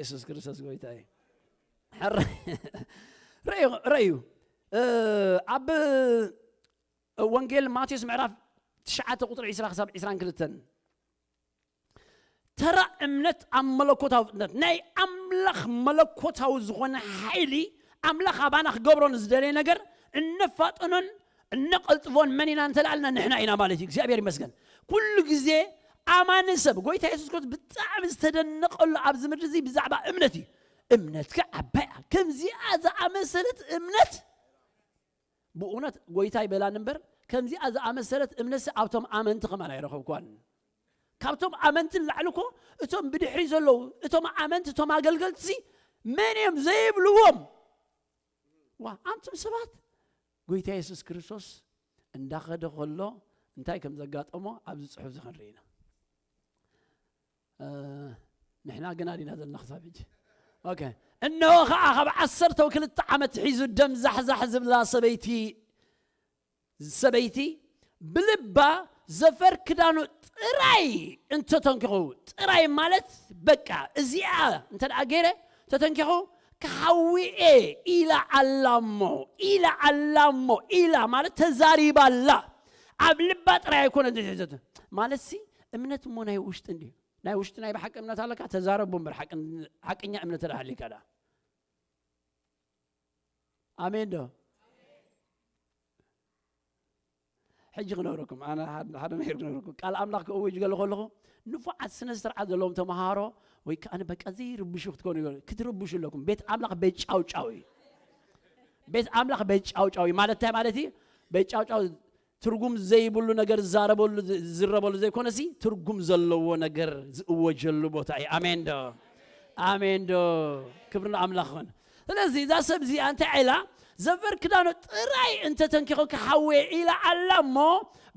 የሱስ ክርስቶስ ጎይታ እዩ። ሕራይ ረዩ ረዩ ኣብ ወንጌል ማቴዎስ ምዕራፍ ትሽዓተ ቁጥሪ ዕስራ ክሳብ ዕስራን ክልተን። ተራ እምነት ኣብ መለኮታዊ ፍጥነት ናይ ኣምላኽ መለኮታዊ ዝኾነ ሓይሊ፣ ኣምላኽ ኣባና ክገብሮ ንዝደለየ ነገር እነፋጠኖን እነቐልጥፎን መን ኢና እንተላልና ንሕና ኢና ማለት እዩ። እግዚኣብሔር ይመስገን። ኩሉ ግዜ ኣማኒ ሰብ ጎይታ የሱስ ክርስቶስ ብጣዕሚ ዝተደነቐሉ ኣብዚ ምድሪ እዚ ብዛዕባ እምነት እዩ። እምነትካ ዓባይ እያ። ከምዚኣ ዝኣመሰለት እምነት ብእውነት ጎይታ ይበላን እምበር ከምዚኣ ዝኣመሰለት እምነትሲ ኣብቶም ኣመንቲ ከማን ኣይረኸብኳን። ካብቶም ኣመንቲ ንላዕሊ እኮ እቶም ብድሕሪ ዘለዉ እቶም ኣመንቲ እቶም ኣገልገልትሲ መን እዮም ዘይብልዎም። ዋ ኣንቱም ሰባት ጎይታ የሱስ ክርስቶስ እንዳኸደ ከሎ እንታይ ከም ዘጋጠሞ ኣብዚ ጽሑፍ እዚ ክንርኢ ኢና። ንሕና ግና ዲና ዘለና ክሳብ ሕጂ። ኦኬ። እነሆ ኸዓ ካብ ዓሰርተ ክልተ ዓመት ሒዙ ደም ዛሕዛሕ ዝብላ ሰበይቲ ሰበይቲ ብልባ ዘፈር ክዳኑ ጥራይ እንተተንኪኹ፣ ጥራይ ማለት በቃ እዚኣ እንተ ደኣ ገይረ ተተንኪኹ ክሓዊ እየ ኢላ ኣላ እሞ፣ ኢላ ኣላ እሞ፣ ኢላ ማለት ተዛሪባ ኣላ። ኣብ ልባ ጥራይ ኣይኮነ ዝሕዘት ማለት ሲ እምነት እሞ ናይ ውሽጢ እንዲ ናይ ውሽጢ ናይ ብሓቂ እምነት ኣለካ ተዛረቡ እምበር ሓቂ ሓቀኛ እምነት ተዳሃሊካ ዳ ኣሜን ዶ ሕጂ ክነግረኩም ኣነ ሓደ ነገር ክነግረኩም ቃል ኣምላኽ ክእውጅ ገለ ከለኹ ንፉዓት ስነ ስርዓት ዘለዎም ተምሃሮ ወይ ከዓ በቃ ዘይርብሹ ክትኮኑ ክትርብሹ ኣለኩም ቤት ኣምላኽ ቤት ጫውጫው እዩ ቤት ኣምላኽ ቤት ጫውጫው እዩ ማለት እንታይ ማለት እዩ ቤት ጫውጫው ትርጉም ዘይብሉ ነገር ዝዛረበሉ ዝዝረበሉ ዘይኮነሲ ትርጉም ዘለዎ ነገር ዝእወጀሉ ቦታ እዩ ኣሜን ዶ ኣሜን ዶ ክብሪ ንኣምላኽ ይኹን ስለዚ እዛ ሰብ እዚኣ እንታይ ኢላ ዘፈር ክዳኑ ጥራይ እንተተንኪኹ ክሓውየ ኢላ ኣላ እሞ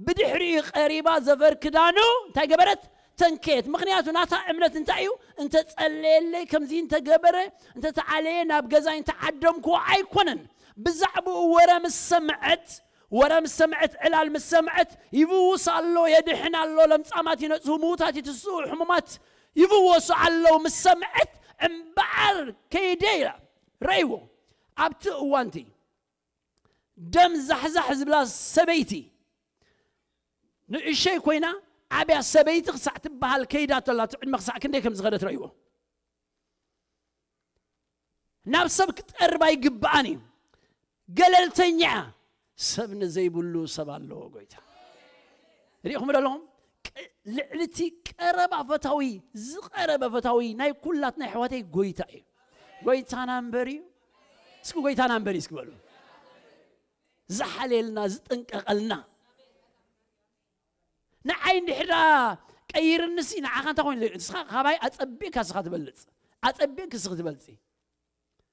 ብድሕሪኡ ቀሪባ ዘፈር ክዳኑ እንታይ ገበረት ተንከየት ምክንያቱ ናታ እምነት እንታይ እዩ እንተጸለየለይ ከምዚ እንተገበረ እንተተዓለየ ናብ ገዛይ እንተዓደምክዎ ኣይኮነን ብዛዕባኡ ወረ ምስ ሰምዐት ወረ ምስ ሰምዐት ዕላል ምስ ሰምዐት ይፍውስ ኣሎ የድሕን ኣሎ ለምጻማት ይነጽሁ ምዉታት ይትስኡ ሕሙማት ይፍወሱ ኣለዉ ምስ ሰምዐት እምበኣር ከይደ ኢላ ረእይዎ ኣብቲ እዋንቲ ደም ዛሕዛሕ ዝብላ ሰበይቲ ንእሸይ ኮይና ዓብያ ሰበይቲ ክሳዕ ትበሃል ከይዳ ተላ ዕድመ ክሳዕ ክንደይ ከም ዝኸደት ረእይዎ ናብ ሰብ ክጠርብ ኣይግብኣን እዩ ገለልተኛ ሰብ ንዘይብሉ ሰብ ኣለዎ ጎይታ ሪኢኹም ኣለኹም ልዕልቲ ቀረባ ፈታዊ ዝቀረበ ፈታዊ ናይ ኩላት ናይ ኣሕዋተይ ጎይታ እዩ ጎይታና እምበር እዩ እስኪ ጎይታና እምበር እዩ እስኪ በሉ ዝሓልየልና ዝጥንቀቐልና ንዓይ እንድሕር ደኣ ቀይርንሲ ንዓኻ እንታይ ኮይኑ ንስኻ ካባይ ኣጸቢቕካ ስኻ ትበልጽ ኣጸቢቕክ ስኺ ትበልጺ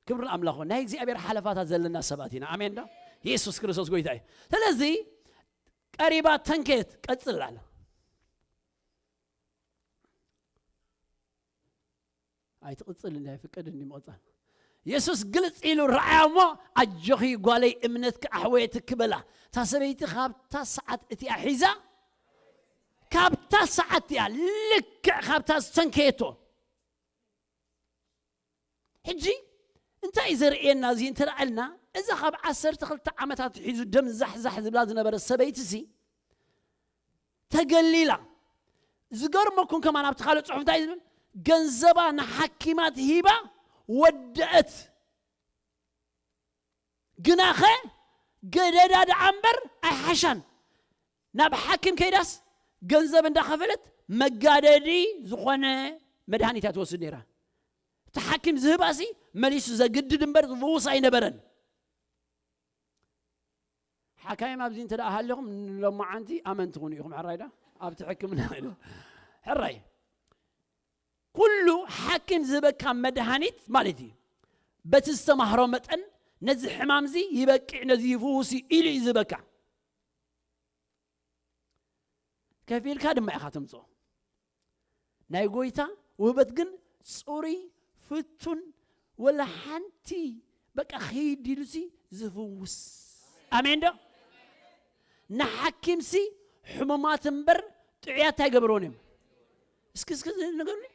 ክብሪ ንኣምላኽ ናይ እግዚኣብሔር ሓለፋታት ዘለና ሰባት ኢና ኣሜን ዶ የሱስ ክርስቶስ ጎይታ እዩ ስለዚ ቀሪባ ተንከየት ቀጽል ኣለ ኣይትቕጽል እንዲ ኣይፍቀድ እንዲ ምቕጻል የሱስ ግልጽ ኢሉ ረኣያ እሞ ኣጆኺ ጓለይ እምነትኪ ኣሕወየትኪ በላ እታ ሰበይቲ ካብታ ሰዓት እቲኣ ሒዛ ካብታ ሰዓት እቲኣ ልክዕ ካብታ ዝተንከየቶ ሕጂ እንታይ እዩ ዘርእየና እዚ እንተደኣልና እዛ ካብ ዓሰርተ ክልተ ዓመታት ሒዙ ደም ዛሕዛሕ ዝብላ ዝነበረ ሰበይቲ ሲ ተገሊላ ዝገርመኩም ከማን ኣብቲ ካልእ ፅሑፍ እንታይ ዝብል ገንዘባ ንሓኪማት ሂባ ወደአት ግናኸ ገደዳ ደኣ እምበር ኣይሓሻን ናብ ሓኪም ከይዳስ ገንዘብ እንዳኸፈለት መጋደዲ ዝኾነ መድሃኒት እያ ትወስድ ነይራ እቲ ሓኪም ዝህባሲ መሊሱ ዘግድድ እምበር ዝፍውስ ኣይነበረን ሓካይም ኣብዚ እንተ ደኣ ሃሊኹም ንሎማዓንቲ ኣመንቲ ኩኑ ኢኹም ሕራይ ዳ ኣብቲ ሕክምና ኢሉ ሕራይ ኩሉ ሓኪም ዝህበካ መድሃኒት ማለት እዩ በቲ ዝተማህሮ መጠን ነዚ ሕማምዚ ይበቅዕ ነዚ ይፍውስ እዩ ኢሉ እዩ ዝህበካ ከፊልካ ድማ ኢኻ ተምፅኦ ናይ ጎይታ ውህበት ግን ፅሩይ ፍቱን ወላ ሓንቲ በቃ ኸይድ ኢሉሲ ዝፍውስ ኣሜን ዶ ንሓኪምሲ ሕሙማት እምበር ጥዑያት ኣይገብርዎን እዮም እስኪ እስኪ ንገሩኒ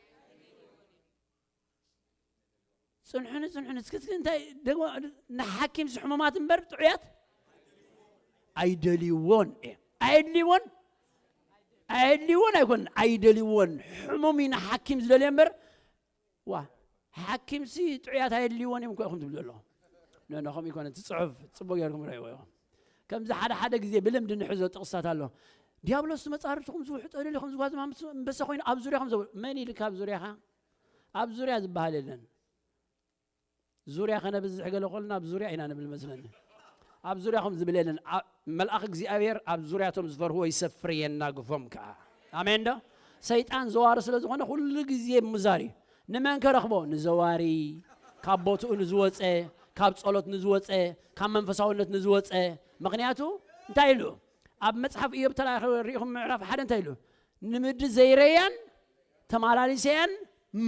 ጽንሑኒ ጽንሑኒ እስኪ እስኪ እንታይ ደግሞ ንሓኪም ሕሙማት እምበር ጥዑያት ኣይደልይዎን እየ። ኣየድልይዎን ኣየድልይዎን ኣይኮን ኣይደልይዎን። ሕሙም እዩ ንሓኪም ዝደልዮ እምበር ዋ ሓኪምሲ ጥዑያት ኣየድልይዎን እዮም እኮ ኢኹም ትብሉ ኣለኹም። ነነኹም ይኮነ እቲ ጽሑፍ ጽቡቅ ጌርኩም ረእይዎ ኢኹም። ከምዚ ሓደ ሓደ ግዜ ብልምዲ ንሕዞ ጥቕስታት ኣሎ። ዲያብሎስ መጻርትኹም ዝውሕጦ ደሊ ከም ዝጓዝ ማምስ እምበሰ ኮይኑ ኣብ ዙርያኹም ዘው መን ኢልካ ኣብ ዙርያኻ ኣብ ዙርያ ዝበሃል የለን። ዙርያ ከነብዝሕ ገለ ኮልና ኣብ ዙርያ ኢና ንብል መስለኒ። ኣብ ዙርያኹም ዝብል የለን። ኣ- መልኣኽ እግዚኣብሔር ኣብ ዙርያቶም ዝፈርህዎ ይሰፍር የናግፎም ከዓ። ኣሜን ዶ? ሰይጣን ዘዋሪ ስለ ዝኾነ ኩሉ ግዜ ምዛር እዩ። ንመን ከረኽቦ? ንዘዋሪ፣ ካብ ቦትኡ ንዝወፀ፣ ካብ ጸሎት ንዝወፀ፣ ካብ መንፈሳውነት ንዝወፀ። ምኽንያቱ እንታይ ኢሉ? ኣብ መጽሓፍ ኢዮብ ተላኢኹ ርኢኹም ምዕራፍ ሓደ እንታይ ኢሉ? ንምድሪ ዘይረያን ተማላሊሰያን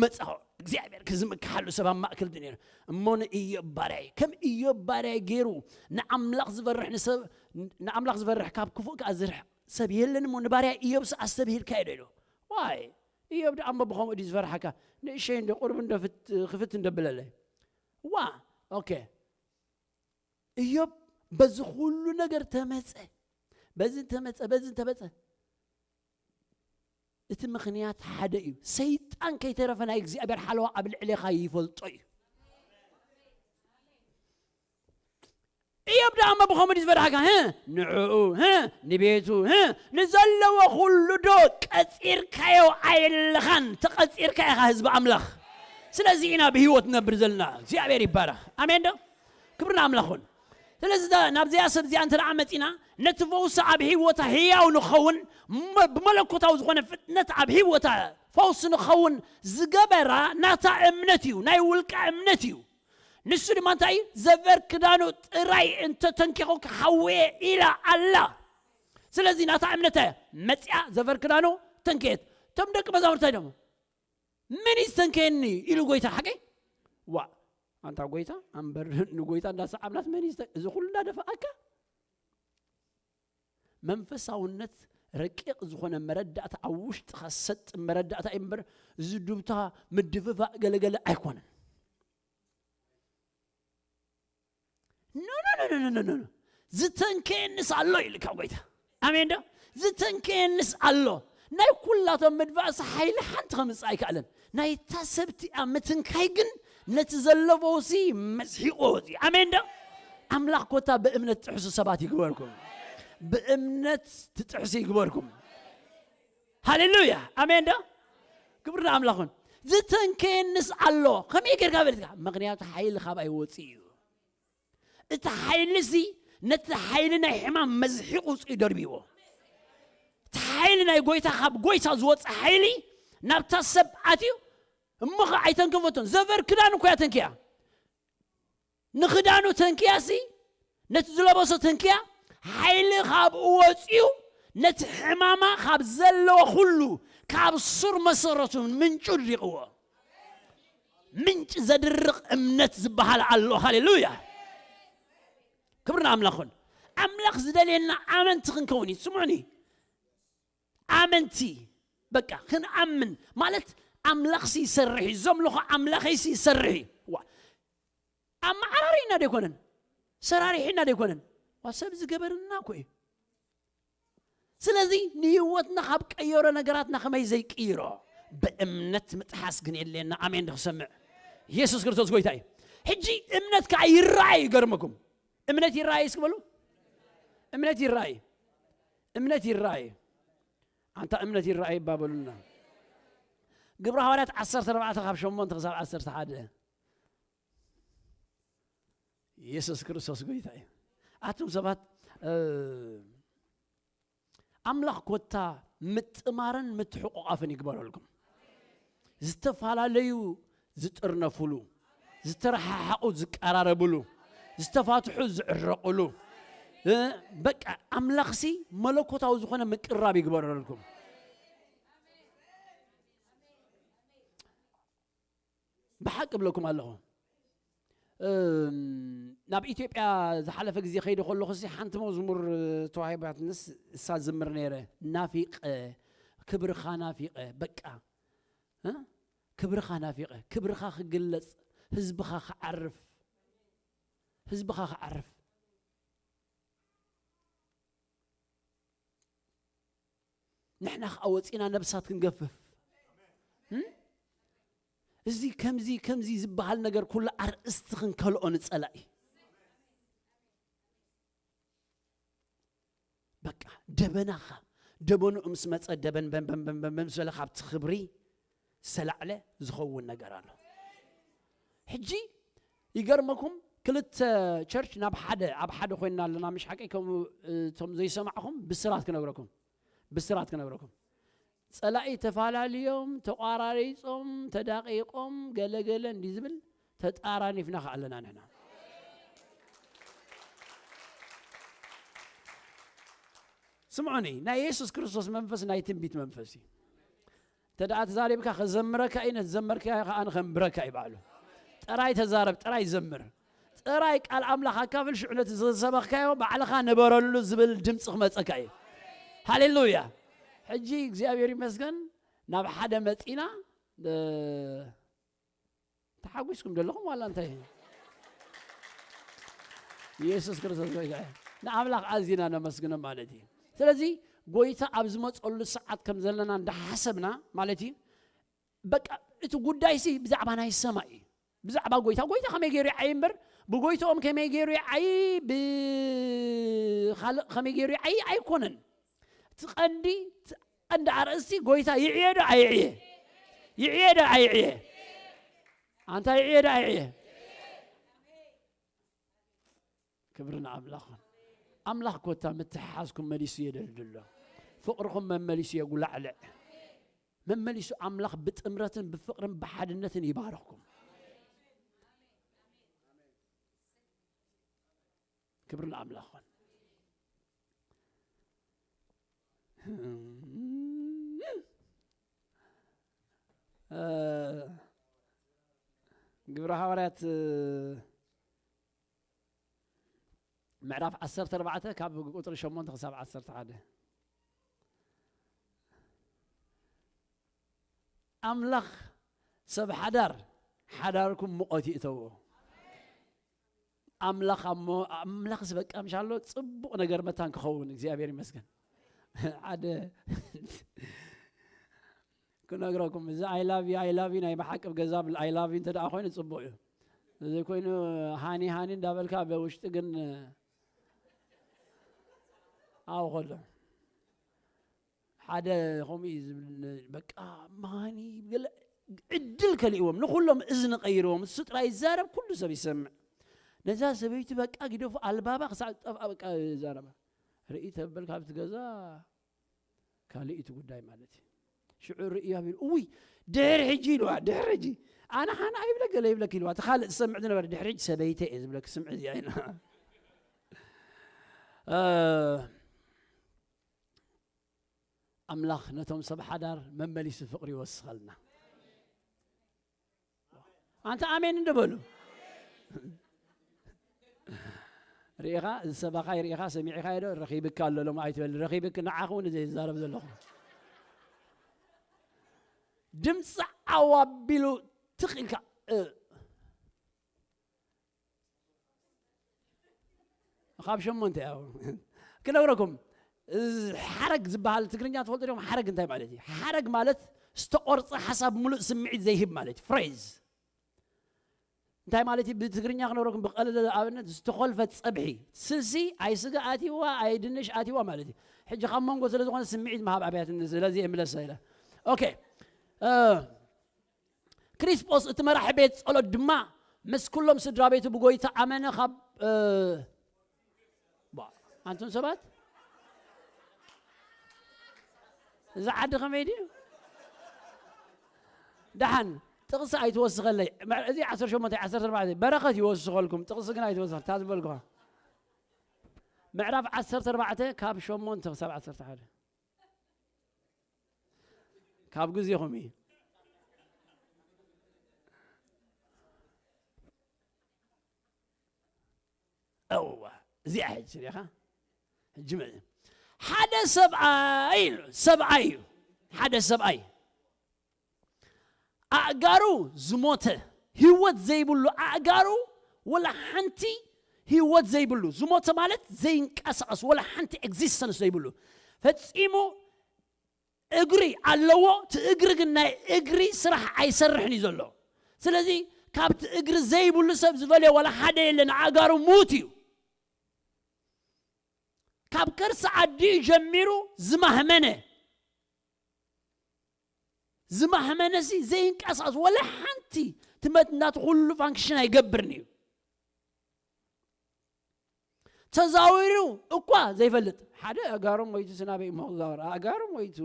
መጻኹ እግዚኣብሔር ክዝምክሓሉ ሰብ ኣብ ማእከል ድኔሩ እሞ ንእዮብ ባርያይ ከም እዮብ ባርያይ ገይሩ ንኣምላኽ ዝፈርሕ ንሰብ ንኣምላኽ ዝፈርሕ ካብ ክፉእ ከኣ ዝርሕ ሰብ የለን እሞ ንባርያ እዮብስ ኣስተብሂልካዮ ዶ ኢሉ ዋይ እዮብ ደኣ እሞ ብኸምኡ ድዩ ዝፈርሓካ ንእሸይ እንዶ ቁርብ እንዶ ክፍት እንደብለለይ ዋ ኦኬ እዮብ በዚ ኩሉ ነገር ተመጸ በዚ ተመጸ በዚ ተመጸ እቲ ምኽንያት ሓደ እዩ። ሰይጣን ከይተረፈ ናይ እግዚኣብሔር ሓለዋ ኣብ ልዕሌኻ ይፈልጦ እዩ። እዮብ ደኣ እሞ ብኸምኡ ድዩ ዝበድሓካ? ህ? ንዕኡ፣ ህ? ንቤቱ፣ ህ? ንዘለዎ ኩሉ ዶ ቀጺርካዮ ኣየለኻን? ተቐጺርካ ኢኻ ህዝቢ ኣምላኽ። ስለዚ ኢና ብህይወት ንነብር ዘለና። እግዚኣብሔር ይባረኽ። ኣሜን ዶ? ክብሪ ንኣምላኽ ይኹን። ስለዚ እዛ ናብዚኣ ሰብ እዚኣ እንተ ደኣ መጺና ነቲ ፈውሲ ኣብ ህይወታ ህያው ንኸውን መ- ብመለኮታዊ ዝኾነ ፍጥነት ኣብ ህይወታ ፈውሲ ንኸውን ዝገበራ ናታ እምነት እዩ ናይ ውልቃ እምነት እዩ ንሱ ድማ እንታይ እዩ ዘበር ክዳኑ ጥራይ እንተተንኪኹ ክሓውየ ኢላ ኣላ ስለዚ ናታ እምነት እያ መጺኣ ዘበር ክዳኑ ተንከየት እቶም ደቂ መዛሙርታይ ደሞ መን እዩ ዝተንከየኒ ኢሉ ጎይታ ሓቀይ ዋእ ኣንታ ጎይታ ኣንበር ንጎይታ እንዳሰዓብናስ መን እዩ ዝተ- እዚ ኩሉ እንዳደፋኣካ መንፈሳውነት ረቂቕ ዝኾነ መረዳእታ ኣብ ውሽጥኻ ሰጥ መረዳእታ እዩ እምበር እዚ ዱብታ ምድፍፋእ ገለገለ ኣይኮነን ኖ ኖ ኖ ኖ ኖ ኖ ዝተንከየንስ ኣሎ ኢልካ ጎይታ ኣሜን ዶ ዝተንከየንስ ኣሎ ናይ ኩላቶም ምድፋእስ ሓይሊ ሓንቲ ከምፅእ ኣይከኣለን ናይታ ሰብቲኣ ምትንካይ ግን ነቲ ዘለፈውሲ መስሒቆ ወፂ ኣሜን ዶ ኣምላኽ ኮታ ብእምነት ጥሕሱ ሰባት ይግበርኩም ብእምነት ትጥሕሱ ይግበርኩም ሃሌሉያ ኣሜን ዶ ክብሪ ንኣምላኽን ዝተንከየንስ ኣሎ ከመይ ጌርካ በለትካ ምክንያቱ ሓይሊ ካብ ኣይወፅእ እዩ እቲ ሓይሊ እዚ ነቲ ሓይሊ ናይ ሕማም መዝሒቑ ውፅኡ ደርቢዎ እቲ ሓይሊ ናይ ጎይታ ካብ ጎይታ ዝወፀ ሓይሊ ናብታ ሰብ ኣትዩ እሞ ኸ ኣይተንከፈቶን ዘበር ክዳን እኮ እያ ተንኪያ ንኽዳኑ ተንኪያሲ ነቲ ዝለበሶ ተንኪያ ሓይሊ ካብኡ ወፅኡ ነቲ ሕማማ ካብ ዘለዎ ኩሉ ካብ ሱር መሰረቱ ምንጩ ድሪቕዎ ምንጭ ዘድርቕ እምነት ዝበሃል ኣሎ ሃሌሉያ ክብሪ ንኣምላኽ ኹን ኣምላኽ ዝደልየና ኣመንቲ ክንከውን እዩ ስምዑኒ ኣመንቲ በቃ ክንኣምን ማለት ኣምላኽሲ ይሰርሕ እዩ ዘምልኾ ኣምላኸይሲ ይሰርሕ እዩ ዋ ኣመዓራሪና ዶ ኣይኮነን ሰራሪሕና ዶ ኣይኮነን ዋ ሰብ ዝገበረና እኮ እዩ ስለዚ ንህይወትና ካብ ቀየሮ ነገራትና ከመይ ዘይቅይሮ ብእምነት ምጥሓስ ግን የድልየና ኣሜን ዶ ክሰምዕ የሱስ ክርስቶስ ጎይታ እዩ ሕጂ እምነት ከዓ ይረኣይ ይገርመኩም እምነት ይረኣይ እስኪ በሉ እምነት ይረኣይ እምነት ይረኣይ ኣንታ እምነት ይረኣይ ይባበሉና ግብረ ሃዋርያት ዓሰርተ ኣርባዕተ ካብ ሸሞንተ ክሳብ ዓሰርተ ሓደ የሱስ ክርስቶስ ጎይታ እዩ ኣቱም ሰባት ኣምላኽ ኮታ ምጥማርን ምትሕቑቓፍን ይግበረልኩም ዝተፈላለዩ ዝጥርነፉሉ ዝተረሓሓቑ ዝቀራረብሉ ዝተፋትሑ ዝዕረቑሉ በቃ ኣምላኽሲ መለኮታዊ ዝኾነ ምቅራብ ይግበረልኩም ብሓቂ እብለኩም ኣለኹ ናብ ኢትዮጵያ ዝሓለፈ ግዜ ከይደ ከለኹ ሲ ሓንቲ መዝሙር ተዋሂባትንስ እሳ ዝምር ነይረ ናፊቀ ክብርኻ ናፊቀ በቃ ክብርኻ ናፊቀ ክብርኻ ክግለፅ ህዝብኻ ክዓርፍ፣ ህዝብኻ ክዓርፍ። ንሕና ከኣ ወጺና ነብሳት ክንገፍፍ፣ እም? እዚ ከምዚ ከምዚ ዝበሃል ነገር ኩሉ ኣርእስቲ ክንከልኦ ንጸላኢ። በቃ ደበናኻ፣ ደበንኡ ምስ መጸ፣ ደበን በን በን በን በን በን ምስ በለ፣ ካብቲ ክብሪ ዝተላዕለ ዝኸውን ነገር ኣሎ። ሕጂ ይገርመኩም፣ ክልተ ቸርች ናብ ሓደ፣ ኣብ ሓደ ኮይንና ኣለና፣ ምሽ ሓቂ? ከምኡ፣ እቶም ዘይሰማዕኹም ብስራት ክነግረኩም፣ ብስራት ክነግረኩም። ጸላኢ ተፋላልዮም፣ ተቋራሪጾም፣ ተዳቂቆም፣ ገለ ገለ እንዲ ዝብል ተጣራኒፍና ከ ኣለና ንሕና። ስምዑኒ፣ ናይ የሱስ ክርስቶስ መንፈስ ናይ ትንቢት መንፈስ እዩ። እንተ ደኣ ተዛሪብካ፣ ከዘምረካ እዩ፣ ነቲ ዘመርካዮ ከኣ ንኸንብረካ እዩ ባዕሉ። ጥራይ ተዛረብ፣ ጥራይ ዘምር፣ ጥራይ ቃል ኣምላኽ ኣካፍል፣ ሽዑ ነቲ ዝሰበኽካዮ ባዕልኻ ንበረሉ ዝብል ድምፂ ክመፀካ እዩ። ሃሌሉያ! ሕጂ እግዚኣብሔር ይመስገን፣ ናብ ሓደ መፂና፣ እ፣ ተሓጒስኩም ዘለኹም ዋላ እንታይ? ኢየሱስ ክርስቶስ ጎይታ እዩ። ንኣምላኽ ኣዚና ነመስግኖ ማለት እዩ። ስለዚ ጎይታ ኣብ ዝመጸሉ ሰዓት ከም ዘለና እንዳሓሰብና ማለት እዩ። በቃ እቲ ጉዳይሲ ብዛዕባ ናይ ሰማይ እዩ። ብዛዕባ ጎይታ፣ ጎይታ ከመይ ገይሩ ይዓዪ እምበር፣ ብጎይትኦም ከመይ ገይሩ ይዓዪ፣ ብኻልእ ከመይ ገይሩ ይዓዪ ኣይኮነን። እቲ ቀንዲ፣ እቲ ቀንዲ ኣርእስቲ ጎይታ ይዕየ ዶ ኣይዕየ? ይዕየ ዶ ኣይዕየ? ኣንታ ይዕየ ዶ ኣይዕየ? ክብሪ ንኣምላኽ። ኣምላኽ ኮታ ምትሕሓዝኩም መሊሱ የደልድሎ። ፍቕርኹም መመሊሱ የጉላዕልዕ። መመሊሱ ኣምላኽ ብጥምረትን ብፍቕርን ብሓድነትን ይባርኽኩም። ክብሪ ንኣምላኽ ይኹን። እ፣ ግብረ ሃዋርያት፣ እ፣ ምዕራፍ ዓሰርተ ኣርባዕተ ካብ ቁጽሪ ሸሞንተ ክሳብ ዓሰርተ ሓደ። ኣምላኽ ሰብ ሓዳር፣ ሓዳርኩም ሙቐት ይእተዎ። ኣምላኽ ኣሞ-፣ ኣምላኽስ በቃ ምሻሎ ጽቡቕ ነገር መታን ክኸውን፣ እግዚኣብሔር ይመስገን። ሓደ ክነግረኩም፣ እዚ I love you፣ I love you ናይ ብሓቂ ኣብ ገዛ ብል I love you እንተ ደኣ ኮይኑ ጽቡቕ እዩ። እዚ ኮይኑ ሃኒ ሃኒ እንዳበልካ ብውሽጢ ግን ኣው ከሎ ሓደ ከምኡ እዩ ዝብል፣ በቃ ማኒ ገለ ዕድል ከሊእዎም፣ ንኹሎም እዝኒ ቀይርዎም። እሱ ጥራይ ይዛረብ፣ ኩሉ ሰብ ይሰምዕ። ነዛ ሰበይቲ በቃ ግደፉ፣ ኣልባባ ክሳዕ ዝጠፍኣ በቃ ይዛረባ። ርኢ ተበል ካብቲ ገዛ ካልእ እቲ ጉዳይ ማለት እዩ። ሽዑ ርእያ ቢሉ፣ "እውይ፣ ድሕሪ ሕጂ" ኢልዋ፣ "ድሕሪ ሕጂ ኣነ ሓና ኣይብለ ገለ ይብለክ" ኢልዋ። እቲ ካልእ ዝሰምዕ ዝነበረ፣ "ድሕሪ ሕጂ ሰበይተ እየ ዝብለክ፣ ስምዒ እዚኣ" ኢላ። እ፣ ኣምላኽ ነቶም ሰብ ሓዳር መመሊሱ ፍቕሪ ይወስኸልና። ኣንታ ኣሜን እንዶ በሉ። ርኢኻ፣ ዝሰበኻይ ርኢኻ፣ ሰሚዕኻዮ ዶ? ረኺብካ ኣሎ ሎም ኣይትበል። ረኺብክ ንዓኹ እውን እዚ ዝዛረብ ዘለኹ። ድምፂ ዓው ኣቢሉ ትኽ ኢልካ፣ እ፣ ካብ ሸሞንተ ያው ክነግረኩም፣ እዚ ሓረግ ዝበሃል ትግርኛ ትፈልጡ ዲኹም? ሓረግ እንታይ ማለት እዩ? ሓረግ ማለት ዝተቆርጸ ሓሳብ፣ ምሉእ ስምዒት ዘይህብ ማለት እዩ። ፍሬዝ እንታይ ማለት እዩ? ብትግርኛ ክነግረኩም ብቐለለ ኣብነት፣ ዝተኾልፈት ጸብሒ፣ ስልሲ ኣይ ስጋ ኣትይዋ ኣይ ድንሽ ኣትይዋ ማለት እዩ። ሕጂ ካብ መንጎ ስለ ዝኾነ ስምዒት ምሃብ ኣብያትኒ፣ ስለዚ እየ ምለሳ ኢለ። ኦኬ። እ፣ ክሪስጶስ እቲ መራሒ ቤት ጸሎት ድማ ምስ ኩሎም ስድራ ቤቱ ብጎይታ ኣመነ። ካብ፣ እ፣ ባ-፣ ኣንቱም ሰባት፣ እዚ ዓዲ ከመይ ድዩ? ደሓን ጥቕሲ ኣይትወስኸለይ። መዕ-፣ እዚ ዓሰርተ ሸሞንተ፣ ዓሰርተ ኣርባዕተ በረኸት ይወስኸልኩም፣ ጥቕሲ ግን ኣይትወስኸ-፣ እታ ዝበልኩኻ። ምዕራፍ ዓሰርተ ኣርባዕተ ካብ ሸሞንተ ክሳብ ዓሰርተ ሓደ። ካብ ግዜኹም እዩ። እዋ፣ እዚኣ ሕጂ ርኢኻ? ሕጂ መ-፣ ሓደ ሰብኣይ ኢሉ፣ ሰብኣይ እዩ። ሓደ ሰብኣይ ኣእጋሩ ዝሞተ፣ ህይወት ዘይብሉ ኣእጋሩ፣ ወላ ሓንቲ ህይወት ዘይብሉ፣ ዝሞተ ማለት ዘይንቀሳቐስ፣ ወላ ሓንቲ ኤግዚስተንስ ዘይብሉ፣ ፈጺሙ እግሪ ኣለዎ። እቲ እግሪ ግን ናይ እግሪ ስራሕ ኣይሰርሕን እዩ ዘሎ። ስለዚ ካብቲ እግሪ ዘይብሉ ሰብ ዝበልዮ ወላ ሓደ የለን፣ ኣእጋሩ ምዉት እዩ። ካብ ከርሲ ኣዲኡ ጀሚሩ ዝማህመነ፣ ዝማህመነሲ ዘይንቀሳቐስ፣ ወላ ሓንቲ ትመት እናቲ ኩሉ ፋንክሽን ኣይገብርን እዩ። ተዛዊሩ እኳ ዘይፈልጥ፣ ሓደ ኣእጋሩ ሞይቱ ስናበይ እሞ ክዛወር፣ ኣእጋሩ ሞይቱ፣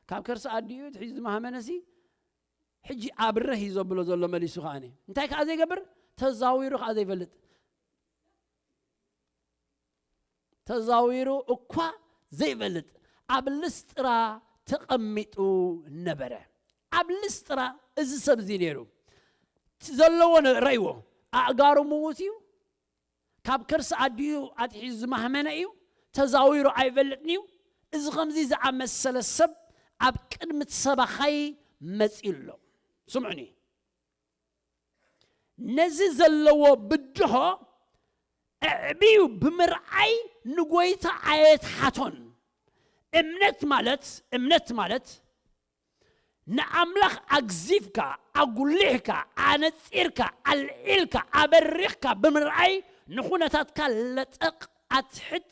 ካብ ከርሲ ኣዲኡ ትሒዙ ዝማህመነሲ፣ ሕጂ ኣብረህ እዩ ዘብሎ ዘሎ መሊሱ ከኣኒ። እንታይ ከኣ ዘይገብር? ተዛዊሩ ከኣ ዘይፈልጥ። ተዛዊሩ እኳ ዘይፈልጥ ኣብ ልስጥራ ተቐሚጡ ነበረ። ኣብ ልስጥራ እዚ ሰብ እዚ ነይሩ። እቲ ዘለዎ ነ-፣ ረእይዎ። ኣእጋሩ ምዉት እዩ። ካብ ከርሲ ኣዲኡ ኣትሒዙ ዝማህመነ እዩ። ተዛዊሩ ኣይፈልጥን እዩ። እዚ ከምዚ ዝኣመሰለ ሰብ ኣብ ቅድሚ እቲ ሰባኻይ መጺኡ ኣሎ። ስምዑኒ። ነዚ ዘለዎ ብድሆ ኣዕብዩ ብምርኣይ ንጎይታ ኣየትሓቶን። እምነት ማለት፣ እምነት ማለት ንኣምላኽ ኣግዚፍካ፣ ኣጉሊሕካ፣ ኣነጺርካ፣ ኣልዒልካ፣ ኣበሪኽካ ብምርኣይ ንኹነታትካ ለጠቕ ኣትሕት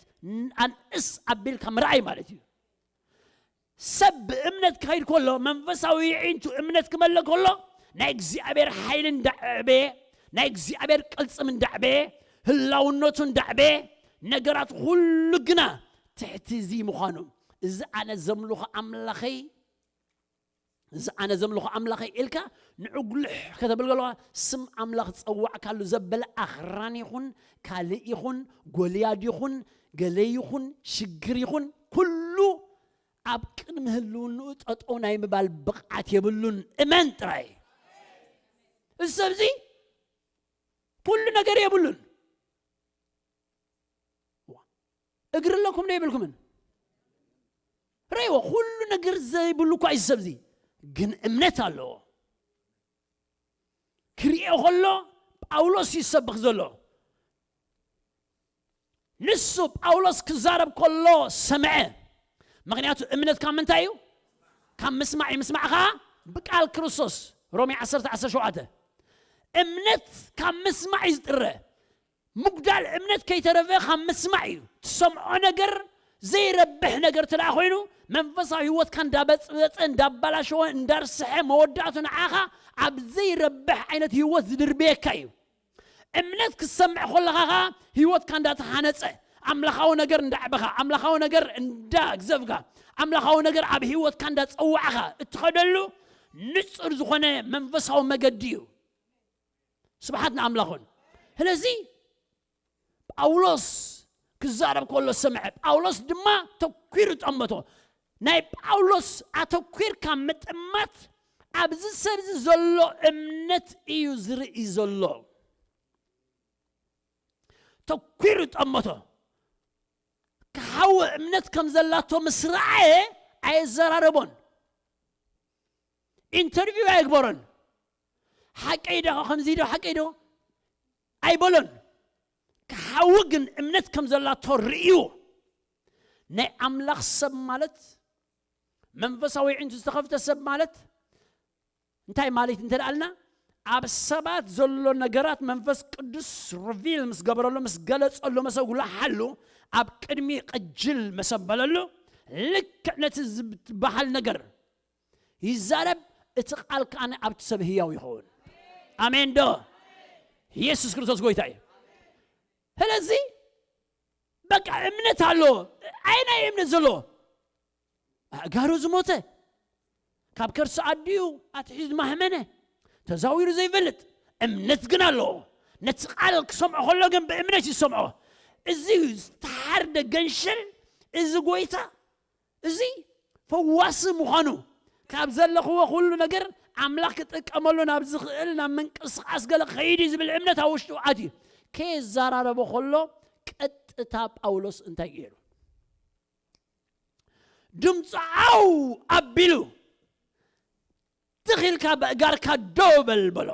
ኣንእስ ኣቢልካ ምርኣይ ማለት እዩ። ሰብ ብእምነት ክኸይድ ከሎ፣ መንፈሳዊ የዒንቱ እምነት ክመለ ከሎ፣ ናይ እግዚኣብሔር ሓይሊ እንዳዕበየ፣ ናይ እግዚኣብሔር ቅልጽም እንዳዕበየ፣ ህላውነቱ እንዳዕበየ፣ ነገራት ኩሉ ግና ትሕቲ እዚ ምዃኑ፣ እዚ ኣነ ዘምልኾ ኣምላኸይ፣ እዚ ኣነ ዘምልኾ ኣምላኸይ ኢልካ ንዕጉልሕ ከተብል ከለኻ፣ ስም ኣምላኽ ዝጸዋዕካሉ ዘበለ ኣኽራን ይኹን፣ ካልእ ይኹን፣ ጎልያድ ይኹን፣ ገለ ይኹን፣ ሽግር ይኹን፣ ኩሉ ኣብ ቅድሚ ህልውንኡ ጠጠው ናይ ምባል ብቕዓት የብሉን። እመን ጥራይ። እዚ ሰብ እዚ ኩሉ ነገር የብሉን። እግሪ ኣለኩም ዶ የብልኩምን? ረእይዎ፣ ኩሉ ነገር ዘይብሉ እኳ እዩ ሰብ እዚ፣ ግን እምነት ኣለዎ። ክርእዮ ከሎ ጳውሎስ እዩ ዝሰብኽ ዘሎ። ንሱ ጳውሎስ ክዛረብ ከሎ ሰምዐ። ምኽንያቱ እምነት ካብ ምንታይ እዩ? ካብ ምስማዕ እዩ። ምስማዕ ኸዓ ብቃል ክርስቶስ። ሮሜ ዓሰርተ ዓሰርተ ሸውዓተ። እምነት ካብ ምስማዕ እዩ ዝጥረ። ምጉዳል እምነት ከይተረፈ ካብ ምስማዕ እዩ። ትሰምዖ ነገር ዘይረብሕ ነገር ትለኣ ኮይኑ መንፈሳዊ ህይወትካ እንዳበጽበጸ፣ እንዳባላሸወ፣ እንዳርስሐ መወዳእቱ ንዓኻ ኣብ ዘይረብሕ ዓይነት ህይወት ዝድርብየካ እዩ። እምነት ክትሰምዕ ከለኻ ኸኣ ህይወትካ እንዳተሃነጸ፣ ኣምላኻዊ ነገር እንዳዕበኻ፣ ኣምላኻዊ ነገር እንዳግዘፍካ፣ ኣምላኻዊ ነገር ኣብ ህይወትካ እንዳጸዋዕኻ እትኸደሉ ንጹር ዝኾነ መንፈሳዊ መገዲ እዩ። ስብሓት ንኣምላኹን። ስለዚ ጳውሎስ ክዛረብ ከሎ ሰምዐ። ጳውሎስ ድማ ተኲሩ ጠመቶ። ናይ ጳውሎስ ኣተኲርካ ምጥማት ኣብዚ ሰብ እዚ ዘሎ እምነት እዩ ዝርኢ ዘሎ። ተኲሩ ጠመቶ። ክሓዊ እምነት ከም ዘላቶ ምስ ረኣየ ኣየዘራረቦን። ኢንተርቪው ኣይግበሮን። ሓቀይ ዶ ከምዚ ዶ ሓቀይ ዶ ኣይበሎን። ክሓዊ ግን እምነት ከም ዘላቶ ርእዩ። ናይ ኣምላኽ ሰብ ማለት መንፈሳዊ ኣዒንቱ ዝተኸፍተ ሰብ ማለት እንታይ ማለት እንተ ደኣልና፣ ኣብ ሰባት ዘሎ ነገራት መንፈስ ቅዱስ ሪቪል ምስ ገበረሉ፣ ምስ ገለጸሉ፣ መሰጉላሓሉ፣ ኣብ ቅድሚ ቅጅል መሰበለሉ፣ ልክዕ ነቲ ዝበሃል ነገር ይዛረብ፣ እቲ ቃል ከኣ ኣብቲ ሰብ ህያው ይኸውን። ኣሜን ዶ? ኢየሱስ ክርስቶስ ጎይታ እዩ። ስለዚ በቃ እምነት ኣሎ። ኣየናይ እምነት ዘሎ? ኣእጋሩ ዝሞተ፣ ካብ ከርሲ ኣዲኡ ኣትሒዙ ዝማህመነ፣ ተዛዊሩ ዘይፈልጥ እምነት ግን ኣለዎ። ነቲ ቃል ክሰምዖ ከሎ ግን ብእምነት ይሰምዖ። እዚ ዝተሓርደ ገንሸል፣ እዚ ጎይታ፣ እዚ ፈዋሲ ምዃኑ፣ ካብ ዘለኽዎ ኩሉ ነገር ኣምላኽ ክጥቀመሉ ናብ ዝኽእል ናብ ምንቅስቓስ ገለ ክኸይድ እዩ ዝብል እምነት ኣብ ውሽጡ ኣትዩ። ከየዘራረቦ ከሎ ቀጥታ ጳውሎስ እንታይ ገይሩ? ድምፁ ዓው ኣቢሉ፣ ትኽ ኢልካ በእጋርካ ደው በል በሎ።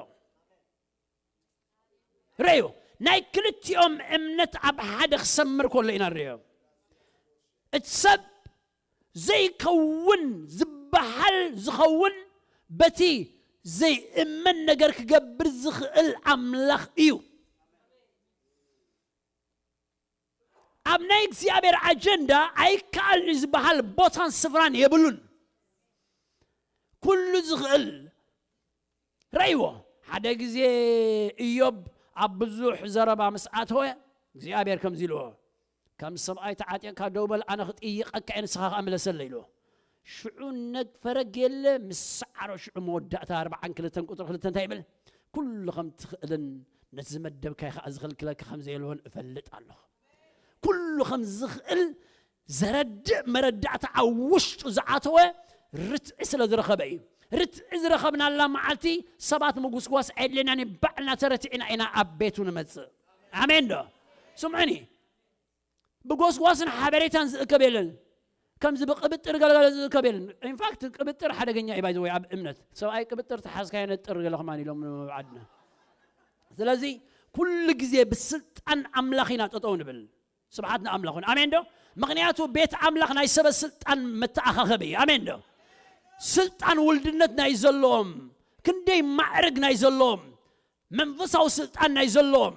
ረዮ፣ ናይ ክልቲኦም እምነት ኣብ ሓደ ክሰምር ከሎ ኢና ንሪኦ። እቲ ሰብ ዘይከውን ዝበሃል ዝኸውን በቲ ዘይእመን ነገር ክገብር ዝኽእል ኣምላኽ እዩ። ኣብ ናይ እግዚኣብሔር ኣጀንዳ ኣይከኣልን ዝበሃል ቦታን ስፍራን የብሉን። ኩሉ ዝኽእል ረእይዎ። ሓደ ግዜ እዮብ ኣብ ብዙሕ ዘረባ ምስ ኣተወ እግዚኣብሔር ከምዚ ኢልዎ፣ ከም ሰብኣይ ተዓጢቕካ ደው በል፣ ኣነ ክጥይቐካ እየ፣ ንስኻ ከኣ ምለሰለይ ኢልዎ። ሽዑ ነግ ፈረግ የለ፣ ምስ ሰዓሮ ሽዑ መወዳእታ ኣርብዓን ክልተን ቁጥሪ ክልተ እንታይ ይብል? ኩሉ ከም ትኽእልን ነቲ ዝመደብካይ ከኣ ዝኽልክለካ ከም ዘየልዎን እፈልጥ ኣለኹ። ኩሉ ከም ዝኽእል ዘረድእ መረዳእታ ኣብ ውሽጡ ዝኣተወ ርትዒ ስለ ዝረኸበ እዩ። ርትዒ ዝረኸብናላ መዓልቲ ሰባት ምጉስጓስ ኣየድልየናን እዩ። ባዕልና ተረቲዕና ኢና ኣብ ቤቱ ንመጽእ። ኣሜን ዶ? ስምዑኒ። ብጎስጓስን ሓበሬታን ዝእከብ የለን። ከምዚ ብቅብጥር ገለገለ ዝእከብ የለን። ኢንፋክት ቅብጥር ሓደገኛ እዩ ባይዘወይ ኣብ እምነት። ሰብኣይ ቅብጥር ተሓዝካ የነጥር ገለ ከማን ኢሎም ዓድና። ስለዚ ኩሉ ግዜ ብስልጣን ኣምላኽ ኢና ጠጠው ንብል። ስብሓት ንኣምላኽ ይኹን። ኣሜን ዶ? ምኽንያቱ ቤት ኣምላኽ ናይ ሰበ ስልጣን መተኣኻኸቢ እዩ። ኣሜን ዶ? ስልጣን ውልድነት ናይ ዘለዎም፣ ክንደይ ማዕርግ ናይ ዘለዎም፣ መንፈሳዊ ስልጣን ናይ ዘለዎም፣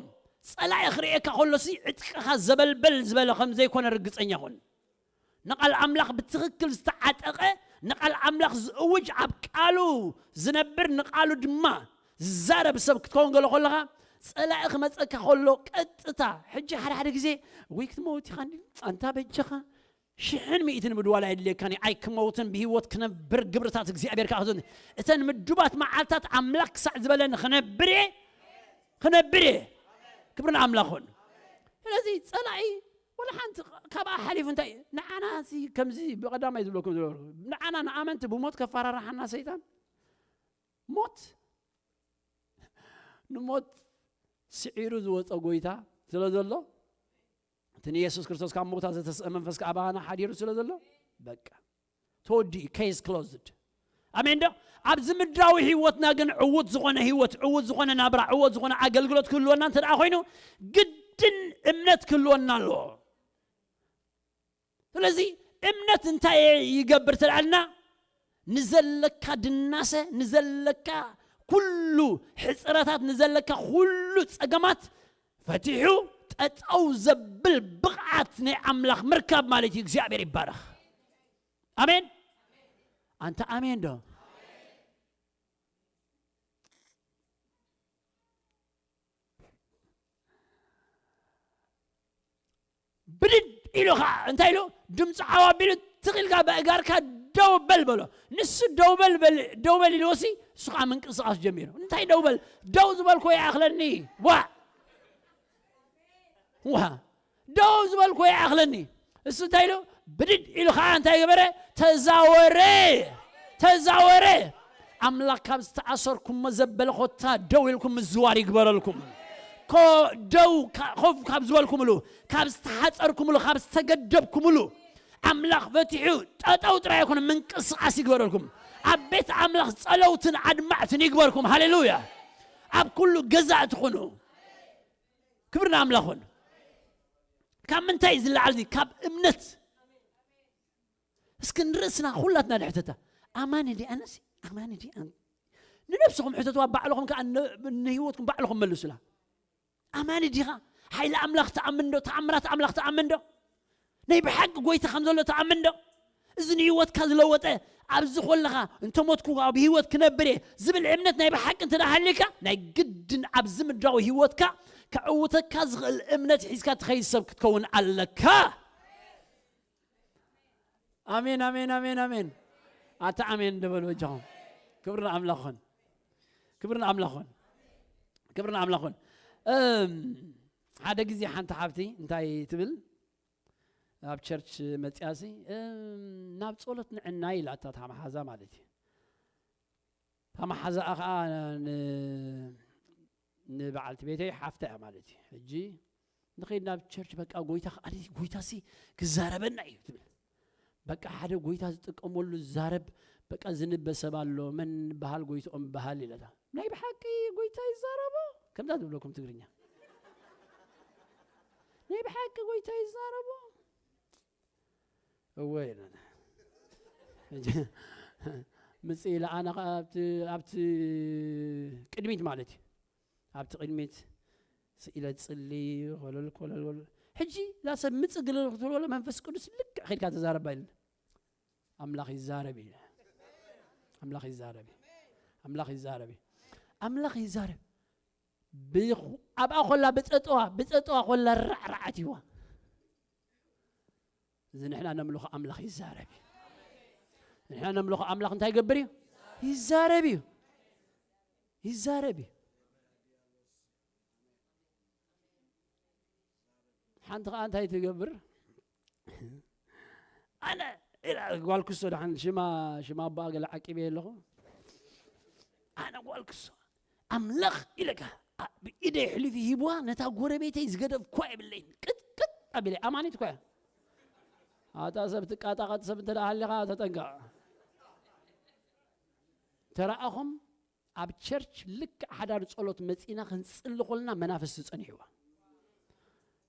ጸላኢ ክርእየካ ከሎሲ ዕጥቅኻ ዘበልበል ዝበለ ከም ዘይኮነ ርግጸኛ ኹን። ንቓል ኣምላኽ ብትኽክል ዝተዓጠቐ፣ ንቓል ኣምላኽ ዝእውጅ፣ ኣብ ቃሉ ዝነብር፣ ንቓሉ ድማ ዝዛረብ ሰብ ክትከውን ገሎ ከለኻ፣ ጸላኢ ክመጸካ ከሎ ቀጥታ፣ ሕጂ ሓደ ሓደ ግዜ፣ "ወይ ክትመውት ኢኻ እንዲ፣ ኣንታ በጃኻ፣ ሽሕን ሚእትን ምድዋል ኣየድልየካን እዩ፣ ኣይክመውትን ብህይወት ክነብር ግብርታት እግዚኣብሔር ከኣ ክዘን-" እተን ምዱባት መዓልታት ኣምላኽ ክሳዕ ዝበለ ንኽነብር እየ፣ ክነብር እየ። ክብሪ ንኣምላኽ ይኹን። ስለዚ ጸላኢ ወላ ሓንቲ ካብኣ ሓሊፉ እንታይ ንዓና ሲ ከምዚ ብቐዳማይ ዝብለኩም ዝነበርኩ ንዓና ንኣመንቲ ብሞት ከፈራርሓና ሰይጣን ሞት ንሞት ስዒሩ ዝወጸ ጎይታ ስለ ዘሎ እቲ ንየሱስ ክርስቶስ ካብ ሞታ ዘተስአ መንፈስ ከኣ ኣባና ሓዲሩ ስለ ዘሎ በቃ ተወዲኡ case closed። ኣሜን ዶ? ኣብዚ ምድራዊ ህይወትና ግን ዕዉት ዝኾነ ህይወት፣ ዕዉት ዝኾነ ናብራ፣ ዕዉት ዝኾነ ኣገልግሎት ክህልወና እንተ ደኣ ኮይኑ ግድን እምነት ክህልወና ኣለዎ። ስለዚ እምነት እንታይ ይገብር ተላልና ንዘለካ ድናሰ፣ ንዘለካ ኩሉ ሕፅረታት፣ ንዘለካ ኩሉ ፀገማት ፈቲሑ ጠጠው ዘብል ብቕዓት ናይ ኣምላኽ ምርካብ ማለት እዩ። እግዚኣብሔር ይባረኽ። ኣሜን። ኣንተ ኣሜን ዶ? ብድድ ኢሉ ኸዓ እንታይ ኢሉ? ድምፂ ዓው ኣቢሉ ትኽ ኢልካ በእጋርካ ደው በል በሎ። ንሱ ደው በል በል፣ ደው በል ኢልዎሲ እሱ ኸዓ ምንቅስቓስ ጀሚሩ። እንታይ ደው በል? ደው ዝበልኩ ይኣኽለኒ። ዋ! ዋ! ደው ዝበልኩ ይኣኽለኒ። እሱ እንታይ ኢሉ? ብድድ ኢሉ ኸዓ እንታይ ገበረ? ተዛወረ። ተዛወረ። ኣምላኽ ካብ ዝተኣሰርኩሞ ዘበለ ኮታ ደው ኢልኩም ምዝዋር ይግበረልኩም። ኮ-፣ ደው ካ-፣ ኮፍ ካብ ዝበልኩምሉ፣ ካብ ዝተሓጸርኩምሉ፣ ካብ ዝተገደብኩምሉ ኣምላኽ ፈቲሑ ጠጠው ጥራይ ኣይኮነ ምንቅስቓስ ይግበረልኩም። ኣብ ቤት ኣምላኽ ጸለውትን ኣድማዕትን ይግበርኩም። ሃሌሉያ። ኣብ ኩሉ ገዛ ትኹኑ። ክብሪ ንኣምላኽ ይኹን። ካብ ምንታይ እዩ ዝለዓል እዚ? ካብ እምነት። እስኪ ንርእስና ኩላትና ንሕተታ። ኣማኒ ድየ ኣነሲ? ኣማኒ ድየ? ኣን-፣ ንነብስኹም ሕተትዋ፣ ባዕልኹም ከኣ ን-፣ ንህይወትኩም ባዕልኹም መልሱላ። ኣማኒ ዲኻ? ሓይሊ ኣምላኽ ትኣምን ዶ? ተኣምራት ኣምላኽ ትኣምን ዶ? ናይ ብሓቂ ጎይታ ከም ዘሎ ትኣምን ዶ? እዚ ንህይወትካ ዝለወጠ፣ ኣብዚ ኮለኻ እንተ ሞትኩ ኣብ ህይወት ክነብር እየ ዝብል እምነት ናይ ብሓቂ እንተ ደኣ ሃልዩካ፣ ናይ ግድን ኣብዚ ምድራዊ ህይወትካ ከዕውተካ ዝኽእል እምነት ሒዝካ ትኸይድ ሰብ ክትከውን ኣለካ። ኣሜን፣ ኣሜን፣ ኣሜን፣ ኣሜን። ኣታ ኣሜን እንደ በሉ በጃኹም። ክብሪ ንኣምላኽ ይኹን። ክብሪ ንኣምላኽ ይኹን። ክብሪ ንኣምላኽ ይኹን። እም፣ ሓደ ግዜ ሓንቲ ሓብቲ እንታይ ትብል? ኣብ ቸርች መጽያሲ፣ እም፣ ናብ ጸሎት ንዕና ኢላታ፣ እታ መሓዛ ማለት እዩ። እታ መሓዛኣ ኸኣ ን-፣ ንበዓልቲ ቤተይ ሓፍታ እያ ማለት እዩ። ሕጂ ንኸይድ ናብ ቸርች፣ በቃ ጎይታ ኸኣ፣ ጎይታሲ ክዛረበና እዩ ትብል። በቃ ሓደ ጎይታ ዝጥቀመሉ ዝዛረብ፣ በቃ ዝንበ ሰብ ኣሎ፣ መን በሃል ጎይትኦም በሃል ኢለታ። ናይ ብሓቂ ጎይታ ይዛረቦ? ከምዛ ዝብለኩም ትግርኛ። ናይ ብሓቂ ጎይታ ይዛረቦ። እወ ኢለና። ምጽእ ኢለ ኣነ ኸኣ ኣብቲ፣ ኣብቲ ቅድሚት ማለት እዩ። ኣብቲ ቅድሚት ስኢለ ጽሊ፣ ኮለል፣ ኮለል፣ ኮለል። ሕጂ እዛ ሰብ ምጽእ ግልል ክትብሎ መንፈስ ቅዱስ ልክዕ ኸይድካ ተዛረባ ኢልና። ኣምላኽ ይዛረብ እዩ። ኣምላኽ ይዛረብ እዩ። ኣምላኽ ይዛረብ እዩ። ኣምላኽ ይዛረብ። ብኹ-፣ ኣብኣ ኾላ ብጸጥዋ፣ ብጸጥዋ ኾላ ራዕራዓት ይዋ። እዚ ንሕና ነምልኾ ኣምላኽ ይዛረብ እዩ። ንሕና ነምልኾ ኣምላኽ እንታይ ይገብር እዩ? ይዛረብ እዩ። ይዛረብ እዩ። ሓንቲ ኸዓ እንታይ ትገብር? ኣነ ኢላ ጓል ክሶ ደሓን ሽማ፣ ሽማ ኣቦኣ ገለ ዓቂበ ኣለኹ። ኣነ ጓል ክሶ ኣምላኽ ኢለካ ኣ-፣ ብኢደይ ሕሊፊ ሂብዋ ነታ ጎረቤተይ ዝገደፍኳ የብለይን። ቅጥቅጥ ኣቢለይ። ኣማኒት እኳ እያ። ኣታ ሰብ ትቃጣቐጥ ሰብ እንተ ደኣ ሃሊኻ ተጠንቀቕ። ተረኣኹም ኣብ ቸርች ልክዕ ሓዳር ጸሎት መጺና ክንጽሊ ኮልና መናፍስቲ ጸኒሕዋ።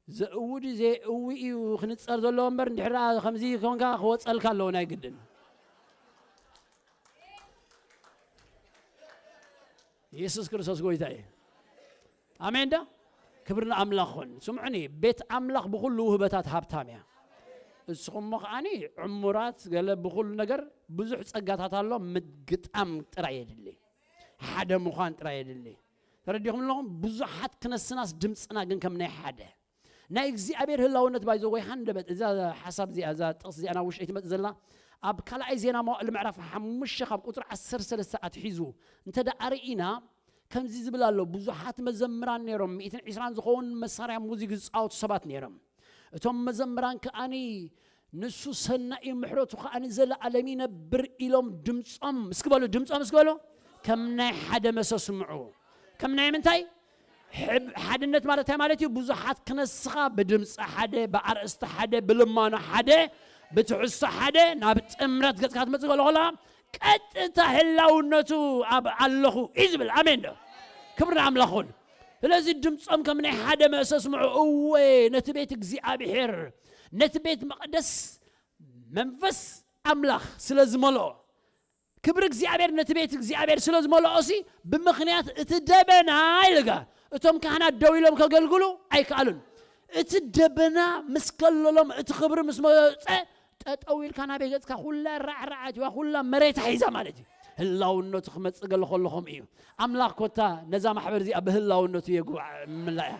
ዘእውድ ዘየእዊ እዩ ክንጸር ዘለዎ እምበር፣ እንድሕር ደኣ ከምዚ ኮንካ ክወጸልካ ኣለዎ ናይ ግድን። የሱስ ክርስቶስ ጎይታ እዩ። ኣሜን ዶ? ክብሪ ንኣምላኽ ኹን። ስምዑኒ፣ ቤት ኣምላኽ ብኹሉ ውህበታት ሃብታም እያ። እስኹም እሞ ከዓኒ ዕሙራት፣ ገለ ብኹሉ ነገር ብዙሕ ጸጋታት ኣሎ፣ ምግጣም ጥራይ የድሊ። ሓደ ምዃን ጥራይ የድሊ። ተረዲኹም ኣለኹም? ብዙሓት ክነስናስ ድምፅና ግን ከም ናይ ሓደ። ናይ እግዚኣብሔር ህላውነት ባይዞ ወይ ሃንደበት፣ እዛ ሓሳብ እዚኣ፣ እዛ ጥቕስ እዚኣ ናብ ውሽጠይ ትመጽእ ዘላ፣ ኣብ ካልኣይ ዜና መዋዕል ምዕራፍ ሓሙሽተ ካብ ቁጽሪ ዓሰርተ ሰለስተ ኣትሒዙ እንተ ደኣ ርኢና፣ ከምዚ ዝብል ኣሎ፣ ብዙሓት መዘምራን ነይሮም፣ ሚእትን ዕስራን ዝኸውን መሳርያ ሙዚክ ዝጻወቱ ሰባት ነይሮም። እቶም መዘምራን ከኣኒ፣ "ንሱ ሰናይ እዩ፣ ምሕረቱ ከኣኒ ዘለኣለም ይነብር" ኢሎም ድምጾም፣ እስኪ በሉ፣ ድምጾም እስኪ በሉ፣ ከም ናይ ሓደ መሰ ስምዑ። ከም ናይ ምንታይ? ሕብ-፣ ሓድነት ማለት እንታይ ማለት እዩ? ብዙሓት ክነስኻ ብድምፂ ሓደ፣ ብኣርእስቲ ሓደ፣ ብልማኖ ሓደ፣ ብትሕዝቶ ሓደ ናብ ጥምረት ገፅካ ትመፅእ ከሎ ከላ ቀጥታ ህላውነቱ ኣብ ኣለኹ እዩ ዝብል። ኣሜን ዶ? ክብሪ ንኣምላኽ ይኹን። ስለዚ ድምፆም ከም ናይ ሓደ መሰ ስምዑ። እወ፣ ነቲ ቤት እግዚኣብሔር፣ ነቲ ቤት መቕደስ መንፈስ ኣምላኽ ስለ ዝመልኦ፣ ክብሪ እግዚኣብሔር ነቲ ቤት እግዚኣብሔር ስለ ዝመልኦሲ፣ ብምኽንያት እቲ ደበና ኢልጋ፣ እቶም ካህናት ደው ኢሎም ከገልግሉ ኣይከኣሉን። እቲ ደበና ምስ ከለሎም፣ እቲ ክብሪ ምስ መጸ፣ ጠጠው ኢልካ ናበይ ገጽካ? ኩላ ራዕራዓት እያ፣ ኩላ መሬታ ሒዛ ማለት እዩ። ህላውነቱ ክመጽእ ገለ ከሎ ከምኡ እዩ። ኣምላኽ ኮታ ነዛ ማሕበር እዚኣ ብህላውነቱ የጉባዕ ምላያ።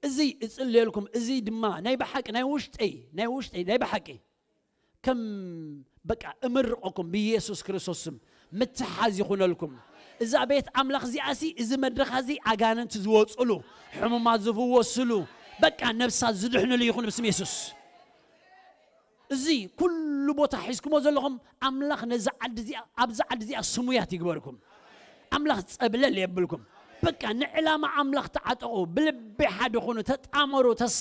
እዚ እጽልየልኩም፣ እዚ ድማ ናይ ብሓቂ፣ ናይ ውሽጠይ፣ ናይ ውሽጠይ፣ ናይ ብሓቂ ከም በቃ እምርቐኩም ብኢየሱስ ክርስቶስ ስም ምትሓዝ ይኹነልኩም። እዛ ቤት ኣምላኽ እዚኣሲ፣ እዚ መድረኻ እዚ ኣጋንንቲ ዝወጽሉ፣ ሕሙማት ዝፍወስሉ፣ በቃ ነብሳት ዝድሕንሉ ይኹን ብስም የሱስ። እዚ ኩሉ ቦታ ሒዝኩሞ ዘለኹም ኣምላኽ ነዛ ዓዲ እዚኣ፣ ኣብዛ ዓዲ እዚኣ ስሙያት ይግበርኩም። ኣምላኽ ጸብለል የብልኩም። በቃ ንዕላማ ኣምላኽ ተዓጠቑ፣ ብልቢ ሓደ ኩኑ፣ ተጣመሩ፣ ተስ-፣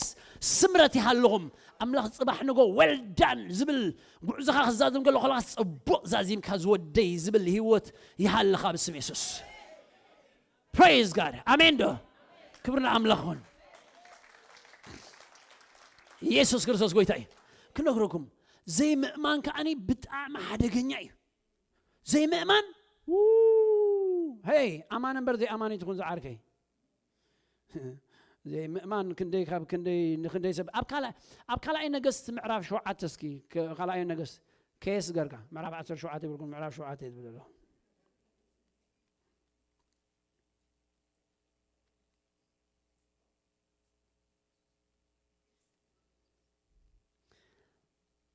ስምረት ይሃልኹም። ኣምላኽ ጽባሕ ንጎ well done ዝብል ጉዕዞኻ ክዛዝም ከሎ ከለኻ ጽቡቕ ዛዚምካ ዝወደይ ዝብል ህይወት ይሃልኻ ብስም የሱስ። Praise God። ኣሜን ዶ? ክብሪ ንኣምላኽ ይኹን። ኢየሱስ ክርስቶስ ጎይታ እዩ። ክነግረኩም፣ ዘይምእማን ከኣኒ ብጣዕሚ ሓደገኛ እዩ። ዘይምእማን፣ ው-፣ ሄይ፣ ኣማን እምበር ዘይኣማን ይትኹን ዝዓርከይ። ዘይምእማን ክንደይ ካብ ክንደይ ንክንደይ ሰብ ኣብ ካልኣይ፣ ኣብ ካልኣይ ነገስት ምዕራፍ ሸውዓተ እስኪ፣ ከ-፣ ካልኣይ ነገስት ኬስ ገርካ ምዕራፍ ዓሰርተ ሸውዓተ ይብልኩም፣ ምዕራፍ ሸውዓተ ዝብል ኣሎ።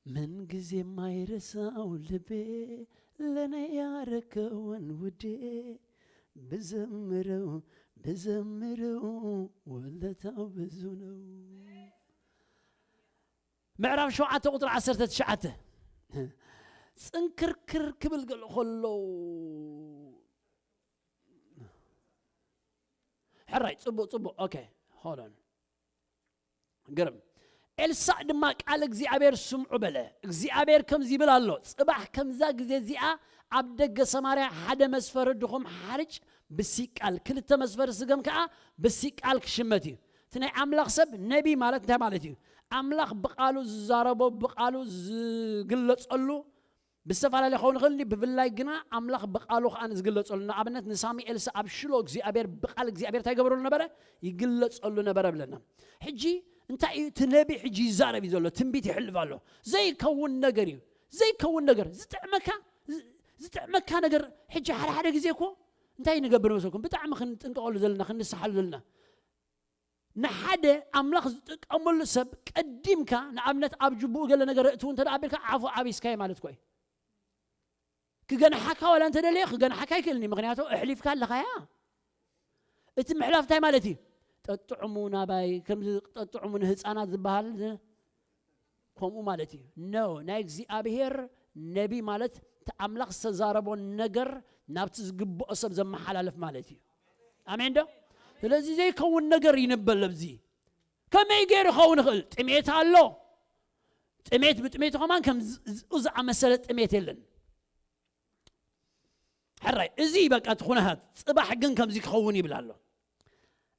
ምንጊዜም ማይረሳው ልቤ ለኔ ያረከውን ውዴ ብዘምረው ብዘምረው ውለታው ብዙ ነው። ምዕራፍ ሸውዓተ ቁጥሪ ዓሰርተ ትሽዓተ ጽንክርክር ክብል ገለ ከሎ ሕራይ ጽቡቕ ጽቡቕ ኦኬ ሆሎን ግርም። ኤልሳዕ ድማ ቃል እግዚኣብሔር ስምዑ በለ። እግዚኣብሔር ከምዚ ይብል ኣሎ፣ ጽባሕ ከምዛ ግዜ እዚኣ ኣብ ደገ ሰማርያ ሓደ መስፈሪ ድኹም ሓርጭ ብሲቃል፣ ክልተ መስፈሪ ስገም ከኣ ብሲቃል ክሽመት እዩ። እቲ ናይ ኣምላኽ ሰብ ነቢ ማለት እንታይ ማለት እዩ? ኣምላኽ ብቓሉ ዝዛረቦ፣ ብቓሉ ዝግለጸሉ ብዝተፈላለየ ክኸውን ይኽእል እንዲ፣ ብፍላይ ግና ኣምላኽ ብቓሉ ከኣ ዝግለጸሉ። ንኣብነት ንሳሙኤል ስ ኣብ ሽሎ እግዚኣብሔር ብቓል እግዚኣብሔር እንታይ ይገበረሉ ነበረ? ይግለጸሉ ነበረ ብለና። ሕጂ እንታይ እዩ እቲ ነቢ ሕጂ ይዛረብ እዩ ዘሎ? ትንቢት ይሕልፍ ኣሎ። ዘይከውን ነገር እዩ። ዘይከውን ነገር ዝጥዕመካ፣ ዝ- ዝጥዕመካ ነገር። ሕጂ ሓደ ሓደ ግዜ እኮ እንታይ ንገብር መስለኩም? ብጣዕሚ ክንጥንቀቐሉ ዘለና፣ ክንንስሓሉ ዘለና። ንሓደ ኣምላኽ ዝጥቀመሉ ሰብ ቀዲምካ፣ ንኣብነት ኣብ ጅቡኡ ገለ ነገር እትው እንተ ደኣ ኣቢልካ፣ ዓፉ ዓቢስካዮ ማለት እኮ እዩ። ክገንሓካ ዋላ እንተደለየ ክገንሓካ ኣይክእልን እዩ። ምኽንያቱ ኣሕሊፍካ ኣለኻያ። እቲ ምሕላፍ እንታይ ማለት እዩ? ጠጥዕሙ ናባይ፣ ከምዚ ጠጥዕሙ ንህፃናት ዝበሃል ዝ- ከምኡ ማለት እዩ። ኖ፣ ናይ እግዚኣብሔር ነቢ ማለት እቲ ኣምላኽ ዝተዛረቦ ነገር ናብቲ ዝግብኦ ሰብ ዘመሓላልፍ ማለት እዩ። ኣሜን ዶ? ስለዚ ዘይከውን ነገር ይንበል ኣብዚ። ከመይ ገይሩ ይኸውን ይኽእል? ጥሜት ኣሎ። ጥሜት ብጥሜት ከማን ከም ዝ- ዝኣመሰለ ጥሜት የለን። ሕራይ፣ እዚ በቃ እቲ ኩነታት ጽባሕ ግን ከምዚ ክኸውን ይብል ኣሎ።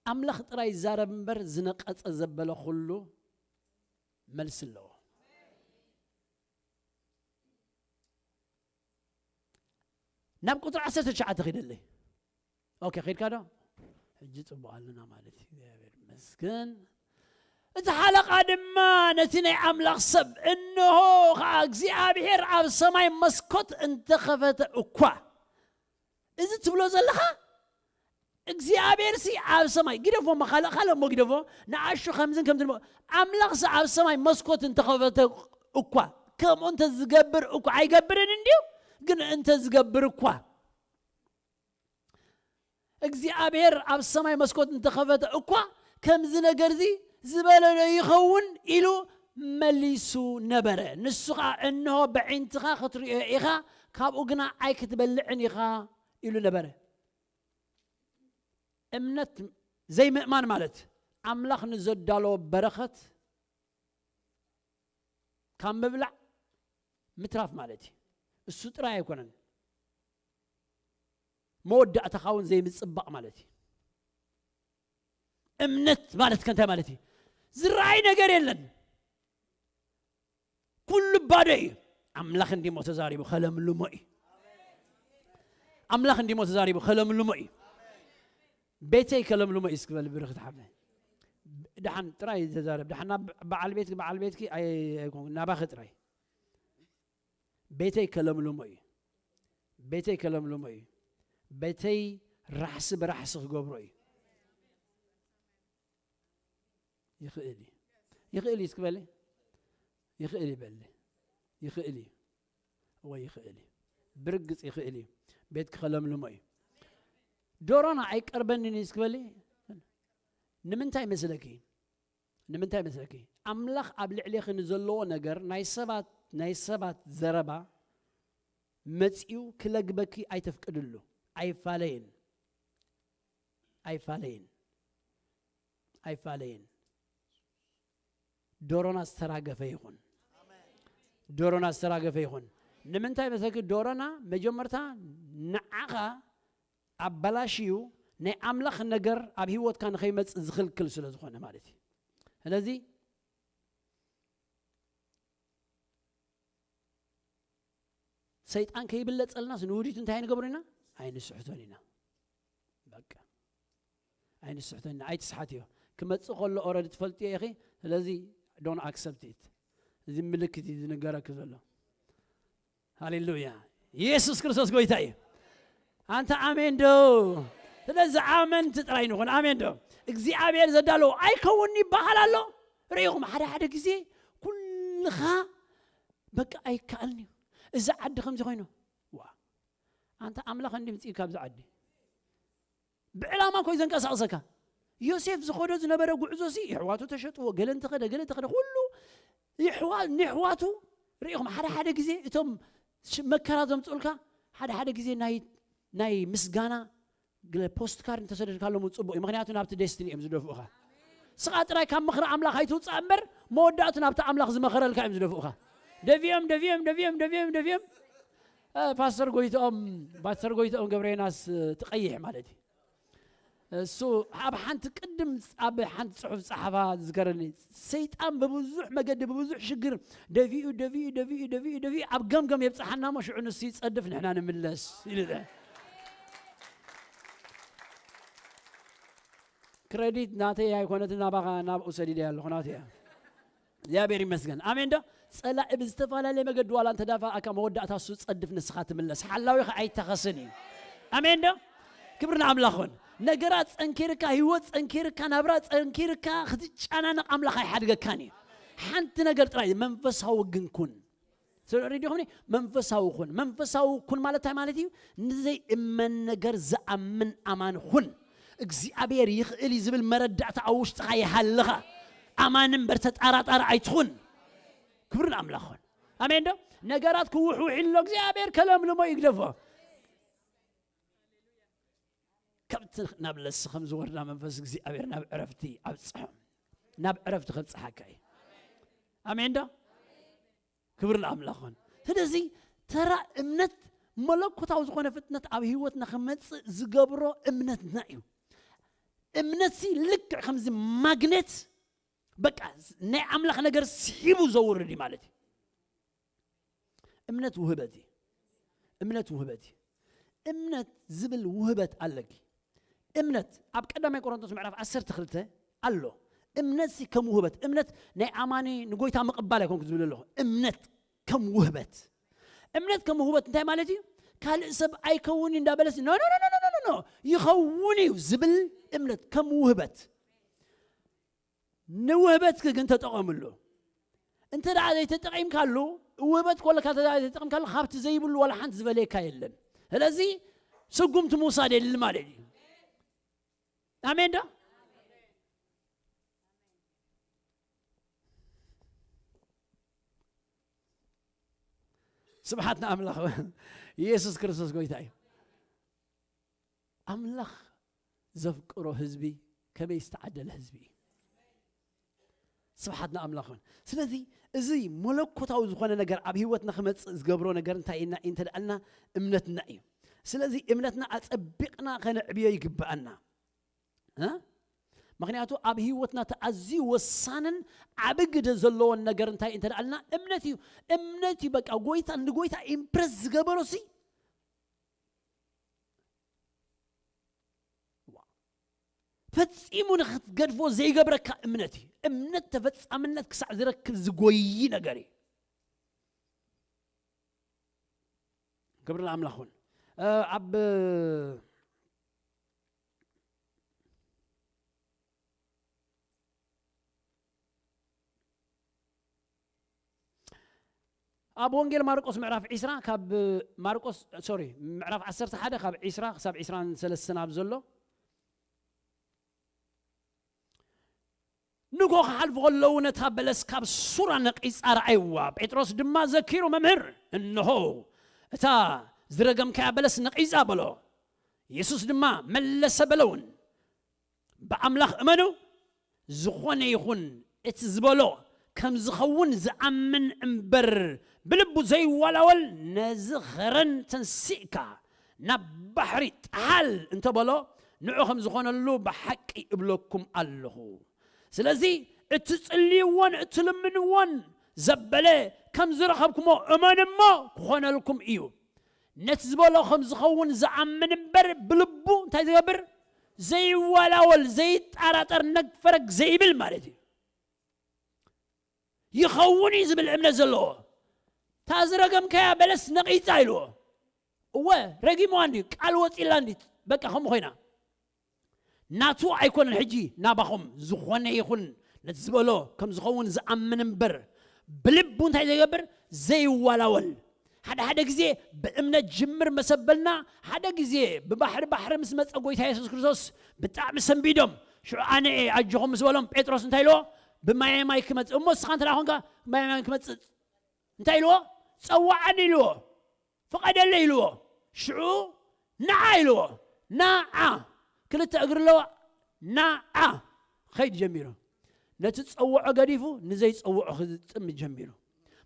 ኣምላኽ ጥራይ ይዛረብ እምበር ዝነቐጸ ዘበለ ኩሉ መልሲ ኣለዎ። ናብ ቁጥሪ ዓሰርተ ትሽዓተ ኺደለይ። ኦኬ፣ ኺድካ ዶ? ሕጂ ጽቡቕ ኣለና ማለት እዩ። እግዚኣብሔር ይመስገን። እቲ ሓለቓ ድማ ነቲ ናይ ኣምላኽ ሰብ፣ እንሆ ኸኣ እግዚኣብሔር ኣብ ሰማይ መስኮት እንተኸፈተ እኳ፣ እዚ ትብሎ ዘለኻ እግዚኣብሔር ሲ ኣብ ሰማይ፣ ግደፎ፣ እሞ ካልእ፣ ካልእ እሞ ግደፎ፣ ንኣሹ ከምዝን ከምዝን እሞ፣ ኣምላኽ ሲ ኣብ ሰማይ መስኮት እንተኸፈተ እኳ፣ ከምኡ እንተ ዝገብር እኳ፣ ኣይገብርን እንድዩ፣ ግን እንተ ዝገብር እኳ፣ እግዚኣብሔር ኣብ ሰማይ መስኮት እንተኸፈተ እኳ፣ ከምዚ ነገርዚ ዝበለዶ ይኸውን ኢሉ መሊሱ ነበረ። ንሱ ኸኣ፣ እንሆ፣ በዒንትኻ ክትርእዮ ኢኻ፣ ካብኡ ግና ኣይክትበልዕን ኢኻ ኢሉ ነበረ። እምነት ዘይምእማን ማለት ኣምላኽ ንዘዳለዎ በረኸት ካብ ምብላዕ ምትራፍ ማለት እዩ። እሱ ጥራይ ኣይኮነን፣ መወዳእታኻ እውን ዘይምጽባቕ ማለት እዩ። እምነት ማለት ከ እንታይ ማለት እዩ? ዝረኣይ ነገር የለን፣ ኩሉ ባዶ እዩ። ኣምላኽ እንዲሞ ተዛሪቡ ከለምልሞ እዩ። ኣምላኽ እንዲሞ ተዛሪቡ ከለምልሞ እዩ። ቤተይ ከለምልሞ እዩ እስክበል ብርኽት ሓፍተ። ደሓን ጥራይ ተዛረብ። ደሓን ናብ በዓል ቤት፣ በዓል ቤትኪ ኣይ- ኣይኮን፣ ናባኺ ጥራይ። ቤተይ ከለምልሞ እዩ። ቤተይ ከለምልሞ እዩ። ቤተይ ራሕሲ ብራሕሲ ክገብሮ እዩ። ይኽእል እዩ። ይኽእል እዩ እስክበል። ይኽእል ይበል። ይኽእል እዩ። ወይ ይኽእል እዩ። ብርግጽ ይኽእል እዩ። ቤት ክኸለምልሞ እዩ። ዶሮና ኣይቀርበንን እዩ እስክበል። ንምንታይ መስለኪ? ንምንታይ መስለኪ? ኣምላኽ ኣብ ልዕሌኺ ንዘለዎ ነገር ናይ ሰባት፣ ናይ ሰባት ዘረባ መጺኡ ክለግበኪ ኣይተፍቅድሉ። ኣይፋለይን። ኣይፋለይን። ኣይፋለይን። ዶሮና ዝተራገፈ ይኹን። ዶሮና ዝተራገፈ ይኹን። ንምንታይ መሰኪ? ዶሮና መጀመርታ ንዓኻ ኣበላሽዩ ናይ ኣምላኽ ነገር ኣብ ህይወትካ ንኸይመጽእ ዝኽልክል ስለ ዝኾነ ማለት እዩ። ስለዚ ሰይጣን ከይብለጸልናስ ንውዲቱ እንታይ ኣይንገብሮ ኢና? ኣይንስሕቶን ኢና። በቃ ኣይንስሕቶን ኢና። ኣይትስሓትዮ። ክመጽእ ከሎ ኦረዲ ትፈልጥዮ ኢኺ። ስለዚ don't accept it። እዚ ምልክት እዩ ዝንገረኪ ዘሎ። ሃሌሉያ። ኢየሱስ ክርስቶስ ጎይታ እዩ። ኣንተ ኣሜን ዶ? ስለዚ ኣመንቲ ጥራይ ንኹን። ኣሜን ዶ? እግዚኣብሔር ዘዳለዎ ኣይከውን ይበሃል ኣሎ። ርኢኹም ሓደ ሓደ ግዜ ኩልኻ በቃ ኣይከኣልን እዩ። እዚ ዓዲ ከምዚ ኮይኑ። ዋ። ኣንተ ኣምላኽ እንዲ ምጽእ ካብዚ ዓዲ። ብዕላማ እኮ እዩ ዘንቀሳቕሰካ። ዮሴፍ ዝኸዶ ዝነበረ ጉዕዞ ሲ የሕዋቱ ተሸጥዎ፣ ገለ እንተኸደ፣ ገለ እንተኸደ፣ ኩሉ የሕዋ-፣ ንየሕዋቱ ርኢኹም ሓደ ሓደ ግዜ እቶም ሽ-፣ መከራ ዘምጽኡልካ ሓደ ሓደ ግዜ ናይ፣ ናይ ምስጋና ገለ ፖስት ካርድ እንተሰደድካሎም እውን ጽቡቕ እዩ። ምኽንያቱ ናብቲ ዴስቲኒ እዮም ዝደፍኡኻ። ስኻ ጥራይ ካብ ምኽሪ ኣምላኽ ኣይትውጻእ እምበር መወዳእቱ ናብቲ ኣምላኽ ዝመኸረልካ እዮም ዝደፍኡኻ። ደፊኦም፣ ደፊኦም፣ ደፊኦም፣ ደፊኦም፣ ደፊኦም። እ፣ ፓስተር ጎይትኦም፣ ፓስተር ጎይትኦም ገብረየናስ፣ እ፣ ትቐይሕ ማለት እዩ። እሱ ኣብ ሓንቲ ቅድም ኣብ ሓንቲ ጽሑፍ ጸሓፋ ዝዝከረኒ፣ ሰይጣን ብብዙሕ መገዲ ብብዙሕ ሽግር ደፊኡ ደፊኡ ደፊኡ ደፊኡ ደፊኡ ኣብ ገምገም የብጽሓና እሞ ሽዑ ንሱ ይጸድፍ ንሕና ንምለስ ኢሉ። ክሬዲት ናተይ ኣይኮነትን፣ ናባኻ ናብኡ ሰዲደ ኣለኹ ናተይ እያ። እግዚኣብሔር ይመስገን። ኣሜን ዶ? ጸላኢ ብዝተፈላለየ መገዲ ዋላ እንተዳፋኣካ መወዳእታ እሱ ጸድፍ ንስኻ ትምለስ። ሓላዊኻ ኣይተኸስን እዩ። ኣሜን ዶ? ክብሪ ንኣምላኽ ይኹን። ነገራት ጸንኪርካ፣ ህይወት ጸንኪርካ፣ ናብራ ጸንኪርካ ክትጨናነቕ ኣምላኽ ኣይሓድገካን እዩ። ሓንቲ ነገር ጥራይ መንፈሳዊ ግን ኩን። ስለ ሬድዮ ኾኒ መንፈሳዊ ኩን። መንፈሳዊ ኩን ማለት እንታይ ማለት እዩ? ንዘይእመን ነገር ዝኣምን ኣማን ኩን። እግዚኣብሔር ይኽእል እዩ ዝብል መረዳእታ ኣብ ውሽጥኻ ይሃልኻ። ኣማን እምበር ተጣራጣሪ ኣይትኹን። ክብሪ ንኣምላኽ ይኹን። ኣሜን ዶ? ነገራት ክውሕውሕ ኢሎ እግዚኣብሔር ከለምልሞ ይግደፎ። ከብቲ ናብ ለሲ ከም ዝወርዳ መንፈስ እግዚኣብሔር ናብ ዕረፍቲ ኣብጽሖም። ናብ ዕረፍቲ ከብጽሓካ እዩ። ኣሜን ዶ? ክብሪ ንኣምላኽ ይኹን። ስለዚ ተራ እምነት መለኮታዊ ዝኾነ ፍጥነት ኣብ ህይወትና ክመጽእ ዝገብሮ እምነትና እዩ። እምነትሲ ልክዕ ከምዚ ማግኔት በቃ ናይ ኣምላኽ ነገር ስሒቡ ዘውርድ እዩ ማለት እዩ። እምነት ውህበት እዩ። እምነት ውህበት እዩ። እምነት ዝብል ውህበት ኣለኪ። እምነት ኣብ ቀዳማይ ቆሮንቶስ ምዕራፍ ዓሰርተ ክልተ ኣሎ። እምነትሲ ከም ውህበት፣ እምነት ናይ ኣማኒ ንጎይታ ምቕባል ኣይኮንኩ ዝብል ኣለኹ። እምነት ከም ውህበት። እምነት ከም ውህበት እንታይ ማለት እዩ? ካልእ ሰብ ኣይከውን እዩ እንዳበለስ፣ ኖ፣ ኖ፣ ኖ፣ ኖ፣ ኖ፣ ኖ፣ ይኸውን እዩ ዝብል እምነት ከም ውህበት። ንውህበትኪ ግን ተጠቐምሉ። እንተ ደኣ ዘይተጠቒምካሉ፣ ውህበት ኮለካ እንተ ደኣ ዘይተጠቒምካሉ፣ ካብቲ ዘይብሉ ዋላ ሓንቲ ዝበለየካ የለን። ስለዚ ስጉምቲ ምውሳድ የድሊ ማለት እዩ። ኣሜን ዶ? ስብሓት ንኣምላኽ። ኢየሱስ ክርስቶስ ጎይታ እዩ። ኣምላኽ ዘፍቅሮ ህዝቢ ከመይ ዝተዓደለ ህዝቢ እዩ። ስብሓት ንኣምላኽ ይኹን። ስለዚ እዚ መለኮታዊ ዝኾነ ነገር ኣብ ህይወትና ክመጽእ ዝገብሮ ነገር እንታይ ኢና እንተ ደኣልና እምነትና እዩ። ስለዚ እምነትና ኣጸቢቕና ከነዕብዮ ይግብኣና። እ? ምኽንያቱ ኣብ ህይወትና እቲ ኣዝዩ ወሳንን ዓቢ ግደ ዘለዎን ነገር እንታይ እንተ ደኣልና እምነት እዩ። እምነት እዩ በቃ ጎይታ፣ ንጎይታ ኢምፕረስ ዝገበሮ ሲ ዋው። ፈጺሙ ንኽትገድፎ ዘይገብረካ እምነት እዩ። እምነት ተፈጻምነት ክሳዕ ዝረክብ ዝጎይ ነገር እዩ። ክብሪ ንኣምላኽ ይኹን። እ፣ ኣብ ኣብ ወንጌል ማርቆስ ምዕራፍ ዒስራ ካብ ማርቆስ፣ ሶሪ፣ ምዕራፍ ዓሰርተ ሓደ ካብ ዒስራ ክሳብ ዒስራን ሰለስተን ኣብ ዘሎ፣ ንጎ ክሓልፉ ከለዉ ነታ በለስ ካብ ሱራ ነቒጻ ረኣይዋ። ጴጥሮስ ድማ ዘኪሩ፣ "መምህር፣ እንሆ እታ ዝረገምካያ በለስ ነቒጻ" በሎ። የሱስ ድማ መለሰ በለውን፣ "ብኣምላኽ እመኑ፣ ዝኾነ ይኹን እቲ ዝበሎ ከም ዝኸውን ዝኣምን እምበር ብልቡ ዘይዋላወል ነዚ ኸረን ተንሲእካ ናብ ባሕሪ ጥሓል እንተበሎ ንዑ ከም ዝኾነሉ ብሓቂ እብለኩም ኣለኹ። ስለዚ እትጽልይዎን እትልምንዎን ዘበለ ከም ዝረኸብኩሞ እመን እሞ ክኾነልኩም እዩ። ነቲ ዝበሎ ከም ዝኸውን ዝኣምን እምበር ብልቡ እንታይ ዝገብር? ዘይዋላወል፣ ዘይጠራጠር፣ ነግፈረግ ዘይብል ማለት እዩ። ይኸውን እዩ ዝብል እምነት ዘለዎ። እታ ዝረገምካያ በለስ ነቒጻ ኢልዎ። እወ፣ ረጊምዋ እንድዩ፣ ቃል ወጺላ እንድዩ፣ በቃ ከምኡ ኮይና። ናቱ ኣይኮነን ሕጂ ናባኹም ዝኾነ ይኹን ነቲ ዝበሎ ከም ዝኸውን ዝኣምን እምበር ብልቡ እንታይ ዘይገብር? ዘይዋላወል። ሓደ ሓደ ግዜ ብእምነት ጅምር መሰበልና፣ ሓደ ግዜ ብባሕሪ ባሕሪ ምስ መጸ ጎይታ የሱስ ክርስቶስ ብጣዕሚ ሰንቢዶም። ሽዑ ኣነ እየ ኣጆኹም ምስ በሎም ጴጥሮስ እንታይ ኢልዎ? "ብማይ ማይ ክመጽእ እሞ ንስኻ እንተ ደኣ ኾንካ ብማይ ማይ ክመጽእ እንታይ ኢልዎ? ጸውዓኒ" ኢልዎ። "ፍቐደለይ" ኢልዎ። ሽዑ "ንዓ" ኢልዎ። "ንዓ!" ክልተ እግሪ ኣለዎ። "ንዓ!" ኸይድ ጀሚሩ። ነቲ ጸውዖ ገዲፉ ንዘይጸውዖ ክጥምት ጀሚሩ።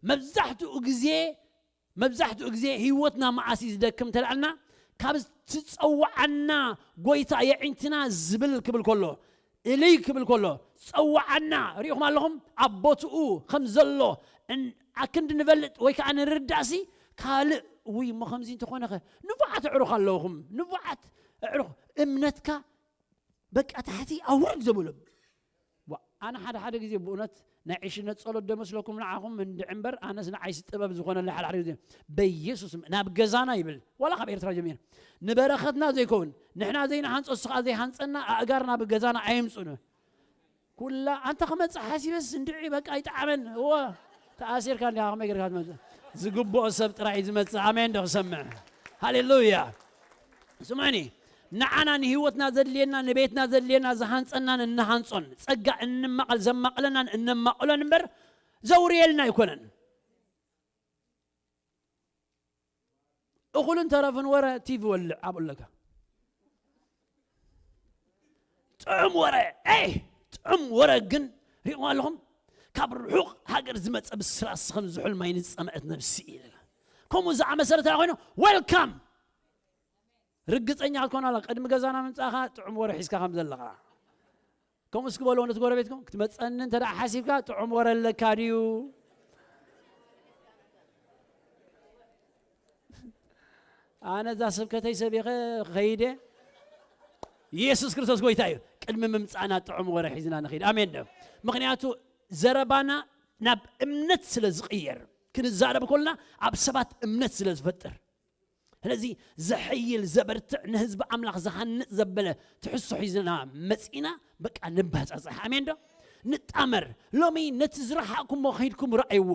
መብዛሕትኡ ግዜ፣ መብዛሕትኡ ግዜ ህይወትና መዓስ እዩ ዝደክም እንተ ደኣልና፣ ካብ ትጸውዓና ጎይታ የዒንትና ዝብል ክብል ከሎ፣ እልይ ክብል ከሎ፣ ጸውዓና፣ ርኢኹም ኣለኹም? ኣብ ቦትኡ ከም ዘሎ እን-፣ ኣክንዲ ንፈልጥ ወይ ከዓ ንርዳእሲ፣ ካልእ፣ ውይ፣ እሞ ከምዚ እንተኾነ ኸ? ንፉዓት ኣዕሩኽ ኣለኹም፣ ንፉዓት ኣዕሩኽ፣ እምነትካ በቃ ታሕቲ ኣውርድ ዘብሎም። ዋ፣ ኣነ ሓደ ሓደ ግዜ ብእውነት ናይ ዕሽነት ጸሎት ዶ መስለኩም ንዓኹም? እንድዒ እምበር፣ ኣነስ ንዓይስ ጥበብ ዝኾነለይ ሓደ ሓደ ግዜ፣ በኢየሱስ ስም ናብ ገዛና ይብል፣ ዋላ ካብ ኤርትራ ጀሚር፣ ንበረኸትና ዘይከውን፣ ንሕና ዘይንሃንጾ፣ እሱ ኸኣ ዘይሃንጸና፣ ኣእጋር ናብ ገዛና ኣይምጹን። ኩላ ኣንታ ክመጽእ ሓሲበስ እንድዒ በቃ ኣይጠዓመን። እወ፣ ተኣሲርካ እንዲኻ ከመይ ጌርካ ትመጽእ? ዝግብኦ ሰብ ጥራይ እዩ ዝመጽእ። ኣሜን ዶ ክሰምዕ? ሃሌሉያ። ስምዑኒ፣ ንዓና ንህይወትና ዘድልየና፣ ንቤትና ዘድልየና፣ ዝሃንጸናን እንሃንጾን፣ ጸጋ እንማቐል፣ ዘማቕለናን እነማቕሎን እምበር፣ ዘውርየልና ኣይኮነን። እኹልን ተረፍን ወረ ቲቪ ወልዕ ኣብኡ ኣለካ። ጥዑም ወረ፣ ኤይ፣ ጥዑም ወረ ግን ሪእዋ ኣለኹም? ካብ ርሑቕ ሃገር ዝመጸ ብስራስ ከም ዝሑል ማይ ንጸምአት ነብሲ እዩ ኢልካ። ከምኡ ዝኣመሰለ እንታይ ኮይኑ? ዌልካም። ርግጸኛ ክትኮን ኣለካ፣ ቅድሚ ገዛና ምምጻእኻ ጥዑም ወረ ሒዝካ ከም ዘለኻ። ከምኡ እስኪ በልዎ ነቲ ጎረቤትኩም፣ ክትመጸኒ እንተ ደኣ ሓሲብካ ጥዑም ወረ ኣለካ ድዩ? ኣነ እዛ ስብከተይ ሰቢኸ ኸይደ። ኢየሱስ ክርስቶስ ጎይታ እዩ። ቅድሚ ምምጻእና ጥዑም ወረ ሒዝና ንኸይድ። ኣሜን ዶ? ምኽንያቱ ዘረባና ናብ እምነት ስለ ዝቕየር፣ ክንዛረብ ከለና ኣብ ሰባት እምነት ስለ ዝፈጥር። ስለዚ ዘሐይል፣ ዘበርትዕ፣ ንህዝቢ ኣምላኽ ዝሃንጽ ዘበለ ትሕዝቶ ሒዝና መጺና፣ በቃ ንባጻጻሕ። ኣሜን ዶ? ንጣመር። ሎሚ ነቲ ዝረሓቕኩሞ ከይድኩም ረኣይዎ።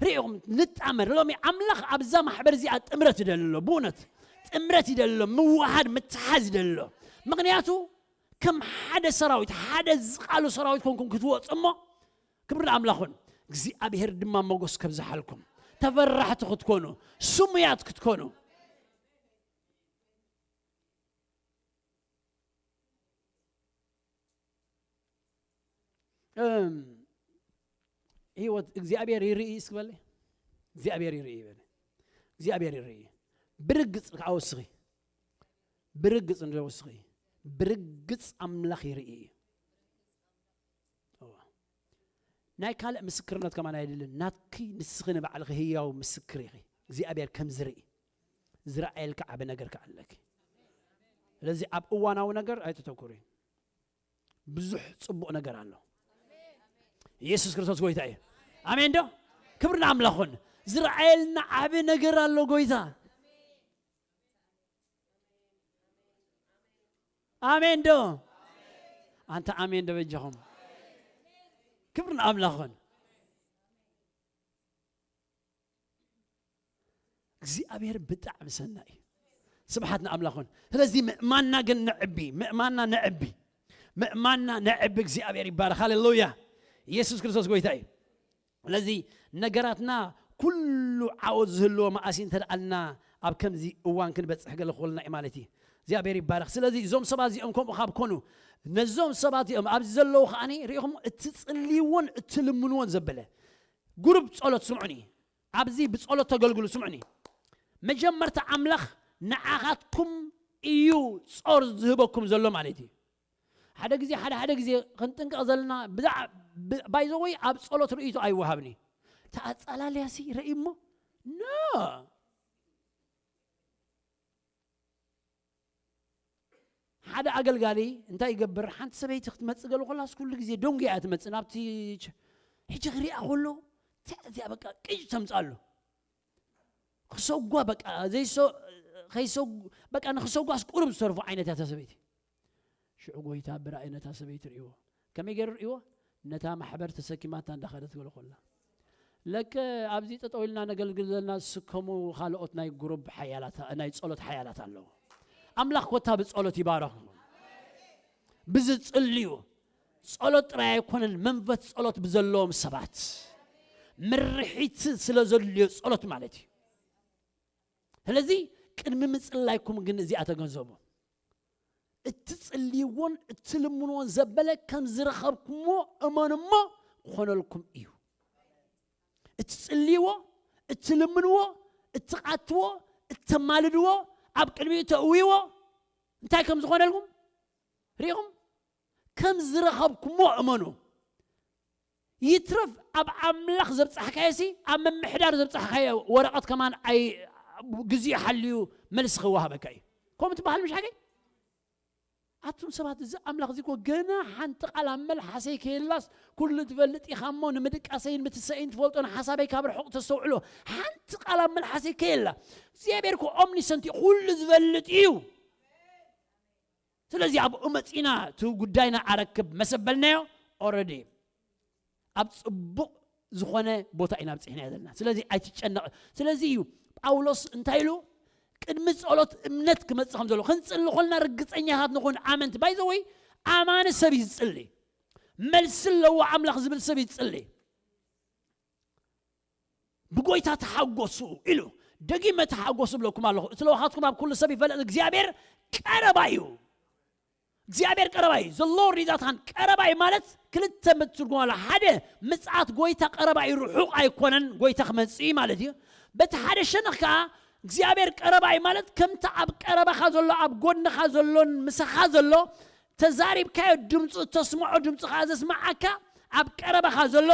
ርኢኹም፣ ንጣመር። ሎሚ ኣምላኽ ኣብዛ ማሕበር እዚኣ ጥምረት ይደሊ ኣሎ። ብእውነት ጥምረት ይደሊ ኣሎ። ምውሃድ፣ ምትሓዝ ይደሊ ኣሎ። ምኽንያቱ ከም ሓደ ሰራዊት፣ ሓደ ዝቓሉ ሰራዊት ኮንኩም ክትወጹ እሞ፣ ክብሪ ንኣምላኽ ይኹን። እግዚኣብሔር ድማ ሞገስ ከብዝሓልኩም። ተፈራሕቲ ክትኮኑ፣ ስሙያት ክትኮኑ። እም፣ ህይወት እግዚኣብሔር ይርኢ እስኪ በሊ። እግዚኣብሔር ይርኢ በሊ። እግዚኣብሔር ይርኢ። ብርግጽ ከዓ ወስኺ። ብርግጽ እንዶ ወስኺ። ብርግጽ ኣምላኽ ይርኢ እዩ። እዋ። ናይ ካልእ ምስክርነት ከማን ኣይደልን። ናትኪ ንስኺ ንባዕልኺ ህያው ምስክር ኢኺ። እግዚኣብሔር ከም ዝርኢ። ዝረኣየልካ ዓቢ ነገር ከኣ ኣለኪ። ስለዚ ኣብ እዋናዊ ነገር ኣይትተኩሪ። ብዙሕ ጽቡቕ ነገር ኣሎ። ኢየሱስ ክርስቶስ ጎይታ እዩ። ኣሜን ዶ? ክብሪ ንኣምላኽ ይኹን። ዝረኣየልና ዓቢ ነገር ኣሎ ጎይታ። ኣሜን ዶ? ኣንታ ኣሜን ዶ በጃኹም? ክብሪ ንኣምላኽ ይኹን። እግዚኣብሔር ብጣዕሚ ሰናይ እዩ። ስብሓት ንኣምላኽ ይኹን። ስለዚ ምእማንና ግን ነዕቢ፣ ምእማንና ነዕቢ፣ ምእማንና ነዕቢ። እግዚኣብሔር ይባረኽ። ሃሌሉያ። ኢየሱስ ክርስቶስ ጎይታ እዩ። ስለዚ ነገራትና ኩሉ ዓወት ዝህልዎ መኣሲ እንተ ደኣልና ኣብ ከምዚ እዋን ክንበጽሕ ገለ ክኾንና እዩ ማለት እዩ። እግዚኣብሔር ይባረኽ። ስለዚ እዞም ሰባት እዚኦም ከምኡ ካብ ኮኑ፣ ነዞም ሰባት እዚኦም ኣብዚ ዘለዉ ከኣኒ ርኢኹም እትጽልይዎን እትልምንዎን ዘበለ ጉሩብ ጸሎት ስምዑኒ። ኣብዚ ብጸሎት ተገልግሉ ስምዑኒ። መጀመርታ ኣምላኽ ንዓኻትኩም እዩ ጾር ዝህበኩም ዘሎ ማለት እዩ። ሓደ ግዜ፣ ሓደ፣ ሓደ ግዜ ክንጥንቀቕ ዘለና ብዛዕ-፣ ብ-፣ by the way ኣብ ጸሎት ርእይቶ ኣይወሃብኒ። ተኣጸላልያሲ ርእይ እሞ፣ ኖ። ሓደ ኣገልጋሊ እንታይ ይገብር? ሓንቲ ሰበይቲ ክትመጽእ ገለ ኮላስ ኩሉ ግዜ ደንጉያ እያ ትመጽእ ናብቲ ች-፣ ሕጂ ክሪኣ ከሎ፣ እንታይ እዚኣ በቃ ቅጭ ተምጽኣሉ። ክሰጓ በቃ፣ ዘይሰ-፣ ከይሰጉ-፣ በቃ ንክሰጓስ ቁሩብ ዝተርፎ ዓይነት እያ እታ ሰበይቲ። ሽዑ ጎይታ ብራእይ ነታ ሰበይቲ ርእይዎ። ከመይ ገይሩ ርእይዎ? ነታ ማሕበር ተሰኪማታ እንዳኸደት ገለ ኮላ። ለከ ኣብዚ ጠጠው ኢልና ነገልግል ዘለና ዝስከሙ ካልኦት ናይ ጉሩብ ሓያላት፣ ናይ ጸሎት ሓያላት ኣለዉ። ኣምላኽ ኮታ ብጸሎት ይባረኹ። ብዝጽልዩ ጸሎት ጥራይ ኣይኮነን፣ መንፈስ ጸሎት ብዘለዎም ሰባት ምርሒት ስለ ዘድልዮ ጸሎት ማለት እዩ። ስለዚ ቅድሚ ምጽላይኩም ግን እዚኣ ተገንዘቡ። እትጽልይዎን እትልምንዎን ዘበለ ከም ዝረኸብኩምዎ እመኑ እሞ ክኾነልኩም እዩ። እትጽልይዎ፣ እትልምንዎ፣ እትቃትዎ፣ እተማልድዎ ኣብ ቅድሚኡ ተእውይዎ እንታይ ከም ዝኾነልኩም ርኢኹም? ከም ዝረኸብኩሞ እመኑ። ይትረፍ ኣብ ኣምላኽ ዘብጻሕካዮ ሲ ኣብ ምምሕዳር ዘብጻሕካዮ ወረቐት ከማን ኣይ ግዜኡ ሓልዩ መልሲ ክወሃበካ እዩ። ከምኡ ትበሃል ምሽ ሓቀይ? ኣቱም ሰባት እዚ ኣምላኽ እዚ እኮ ገና ሓንቲ ቃል ኣብ መልሓሰይ ከየላስ ኩሉ ትፈልጥ ኢኻ እሞ ንምድቃሰይን ምትሰእይን ትፈልጦን ሓሳበይ ካብ ርሑቕ ተስተውዕሎ ሓንቲ ቃል ኣብ መልሓሰይ ከየላ እግዚኣብሔር እኮ ኦምኒሰንት እዩ ኩሉ ዝፈልጥ እዩ። ስለዚ ኣብኡ መፂና እቲ ጉዳይና ኣረክብ መሰበልናዮ ኦረዲ ኣብ ፅቡቕ ዝኾነ ቦታ ኢና ብፅሕና ዘለና። ስለዚ ኣይትጨነቕ። ስለዚ እዩ ጳውሎስ እንታይ ኢሉ ቅድሚ ጸሎት እምነት ክመጽእ ከም ዘሎ ክንጽሊ ኮልና ርግጸኛታት ንኹን ኣመንቲ ባይዘወይ ኣማኒ ሰብ ይዝጽሊ መልሲ ኣለዎ ኣምላኽ ዝብል ሰብ ይዝጽሊ ብጎይታ ተሓጎሱ ኢሉ ደጊመ ተሓጎሱ ብለኩም ኣለኹ እቲ ለውሃትኩም ኣብ ኩሉ ሰብ ይፈለጥ እግዚኣብሔር ቀረባ እዩ እግዚኣብሔር ቀረባይ ዘሎ ሪዛታን ቀረባይ ማለት ክልተ ምትርጉም ኣሎ ሓደ ምጽኣት ጎይታ ቀረባይ ርሑቕ ኣይኮነን ጎይታ ክመጽእ ማለት እዩ በቲ ሓደ ሸነኽ ከዓ እግዚኣብሔር ቀረባይ ማለት ከምቲ ኣብ ቀረባኻ ዘሎ ኣብ ጎድንኻ ዘሎን ምሳኻ ዘሎ ተዛሪብካዮ ድምፁ እተስምዖ ድምፁ ከዓ ዘስምዓካ ኣብ ቀረባኻ ዘሎ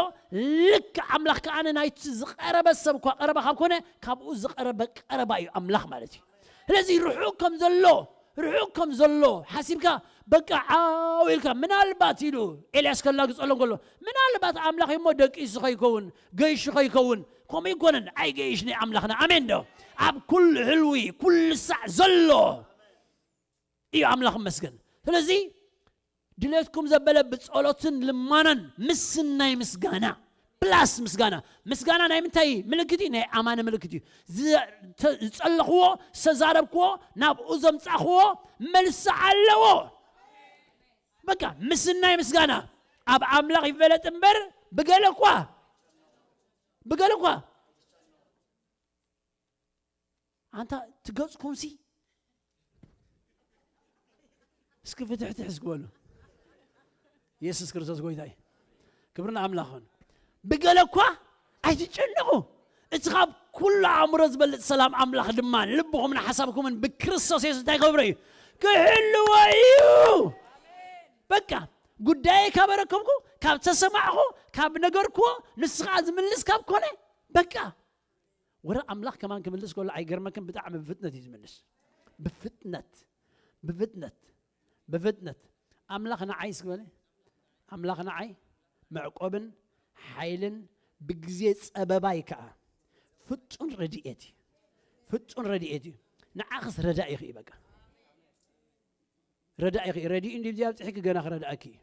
ልክ ኣምላኽ ከዓ ናይቲ ዝቀረበ ሰብ እኳ ቀረባ ካብ ኮነ ካብኡ ዝቀረበ ቀረባ እዩ ኣምላኽ ማለት እዩ ስለዚ ርሑቕ ከም ዘሎ ርሑቕ ከም ዘሎ ሓሲብካ በቃ ዓው ኢልካ ምናልባት ኢሉ ኤልያስ ከላግፀሎም ከሎ ምናልባት ኣምላኽ እሞ ደቂሱ ከይከውን ገይሹ ከይከውን ከምኡ ይኮነን ኣይገይሽ ናይ ኣምላኽና ኣሜን ዶ ኣብ ኩሉ ህልዊ ኩሉ ሳዕ ዘሎ እዩ ኣምላኽ መስገን ስለዚ ድሌትኩም ዘበለ ብጸሎትን ልማናን ምስናይ ምስጋና ፕላስ ምስጋና ምስጋና ናይ ምንታይ ምልክት እዩ ናይ ኣማኒ ምልክት እዩ ዝጸለኽዎ ዝተዛረብክዎ ናብኡ ዘምጻእኽዎ መልሲ ኣለዎ በቃ ምስናይ ምስጋና ኣብ ኣምላኽ ይፈለጥ እምበር ብገለ እኳ ብገለ እኳ ኣንታ ትገጽኩም ሲ እስኪ ፍትሕትሕ እስኪ በሉ ኢየሱስ ክርስቶስ ጎይታ እዩ ክብሪ ንኣምላኽ ኹን ብገለ እኳ ኣይትጨነቑ እቲ ካብ ኩሉ ኣእምሮ ዝበልጥ ሰላም ኣምላኽ ድማ ልብኹምን ሓሳብኩምን ብክርስቶስ የሱስ እንታይ ክገብሮ እዩ ክሕልዎ እዩ በቃ ጉዳየ ካብ ኣረከብኩ ካብ ተሰማዕኹ ካብ ነገርክዎ ንስኻ ዝምልስ ካብ ኮነ በቃ ወረ ኣምላኽ ከማን ክምልስ ከሎ ኣይገርመክን ብጣዕሚ ብፍጥነት እዩ ዝምልስ ብፍጥነት ብፍጥነት ብፍጥነት ኣምላኽ ንዓይ ስበለ ኣምላኽ ንዓይ መዕቆብን ሓይልን ብግዜ ጸበባይ ከዓ ፍጹም ረድኤት እዩ ፍጹም ረድኤት እዩ ንዓኽስ ረዳኢኺ እዩ በቃ ረዳኢኺ ረድኡ እንዲ ብዚኣ ኣብፅሒኪ ገና ክረድኣኪ እዩ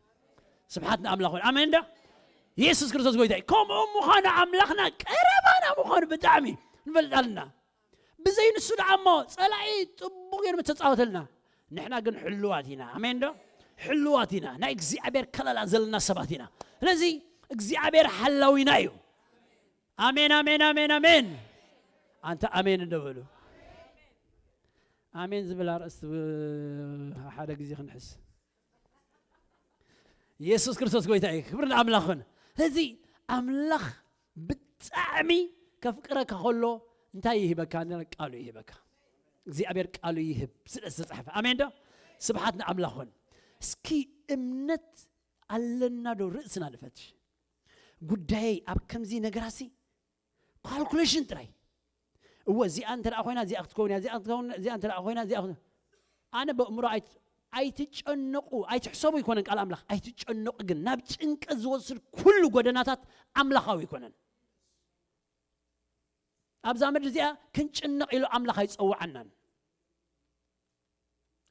ስብሓት ንኣምላኽ ኾን ኣሜን ዶ የሱስ ክርስቶስ ጎይታ እዩ ከምኡ ምዃኑ ኣምላኽና ቀረባና ምዃኑ ብጣዕሚ ንፈልጥ ኣለና ብዘይ ንሱ ደኣ እሞ ፀላኢ ፅቡቅ ገይሩ ምተፃወተልና ንሕና ግን ሕልዋት ኢና ኣሜን ዶ ሕልዋት ኢና ናይ እግዚኣብሔር ከለላ ዘለና ሰባት ኢና ስለዚ እግዚኣብሔር ሓላዊና እዩ ኣሜን ኣሜን ኣሜን ኣሜን ኣንተ ኣሜን እንደበሉ ኣሜን ዝብል ኣርእስቲ ሓደ ግዜ ክንሕስ ኢየሱስ ክርስቶስ ጎይታ እዩ ክብሪ ንኣምላኽን ስለዚ ኣምላኽ ብጣዕሚ ከፍቅረካ ከሎ እንታይ ይህበካ ቃሉ ይህበካ እግዚኣብሔር ቃሉ ይህብ ስለ ዝተፃሕፈ ኣሜን ዶ ስብሓት ንኣምላኽን እስኪ እምነት ኣለና ዶ ርእስና ንፈትሽ ጉዳየይ ኣብ ከምዚ ነገራሲ ካልኩሌሽን ጥራይ እወ እዚኣ እንተ ኮይና እዚኣ ክትከውን እያ እዚኣ ክትከውን እዚኣ እንተ ኮይና እዚኣ ኣነ በእምሮ ኣይትጨነቁ ኣይትሕሰቡ ይኮነን ቃል ኣምላኽ ኣይትጨነቁ ግን ናብ ጭንቀት ዝወስድ ኩሉ ጎደናታት ኣምላኻዊ ይኮነን ኣብዛ ምድሪ እዚኣ ክንጭነቕ ኢሉ ኣምላኽ ኣይፀውዓናን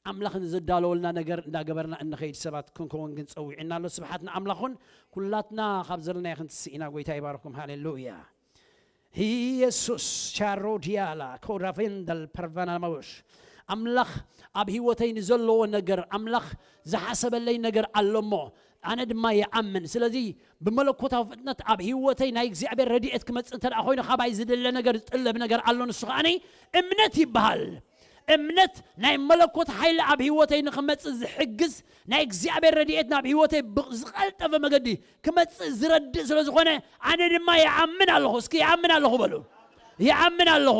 ኣምላኽ ንዘዳለወልና ነገር እንዳገበርና እንኸይድ ሰባት ክንከውን ግን ጸዊዕና ኣሎ። ስብሓት ንኣምላኽ ይኹን። ኩላትና ካብ ዘለናዮ ክንትስእ ኢና። ጎይታ ይባርኩም። ሃሌሉያ። ኢየሱስ ቻሮዲያላ ኮራፌንደል ፐርቫናማውሽ ኣምላኽ ኣብ ህይወተይ ንዘለዎ ነገር ኣምላኽ ዝሓሰበለይ ነገር ኣሎ እሞ ኣነ ድማ ይኣምን። ስለዚ ብመለኮታዊ ፍጥነት ኣብ ህይወተይ ናይ እግዚኣብሔር ረድኤት ክመጽእ እንተ ደኣ ኮይኑ ካባይ ዝድለ ነገር ዝጥለብ ነገር ኣሎ። ንሱ ከኣኒ እምነት ይበሃል። እምነት ናይ መለኮት ሓይሊ ኣብ ህይወተይ ንኽመጽእ ዝሕግዝ ናይ እግዚኣብሔር ረድኤት ናብ ህይወተይ ብዝቐልጠፈ መገዲ ክመጽእ ዝረድእ ስለ ዝኾነ ኣነ ድማ ይኣምን ኣለኹ። እስኪ ይኣምን ኣለኹ በሉ። ይኣምን ኣለኹ።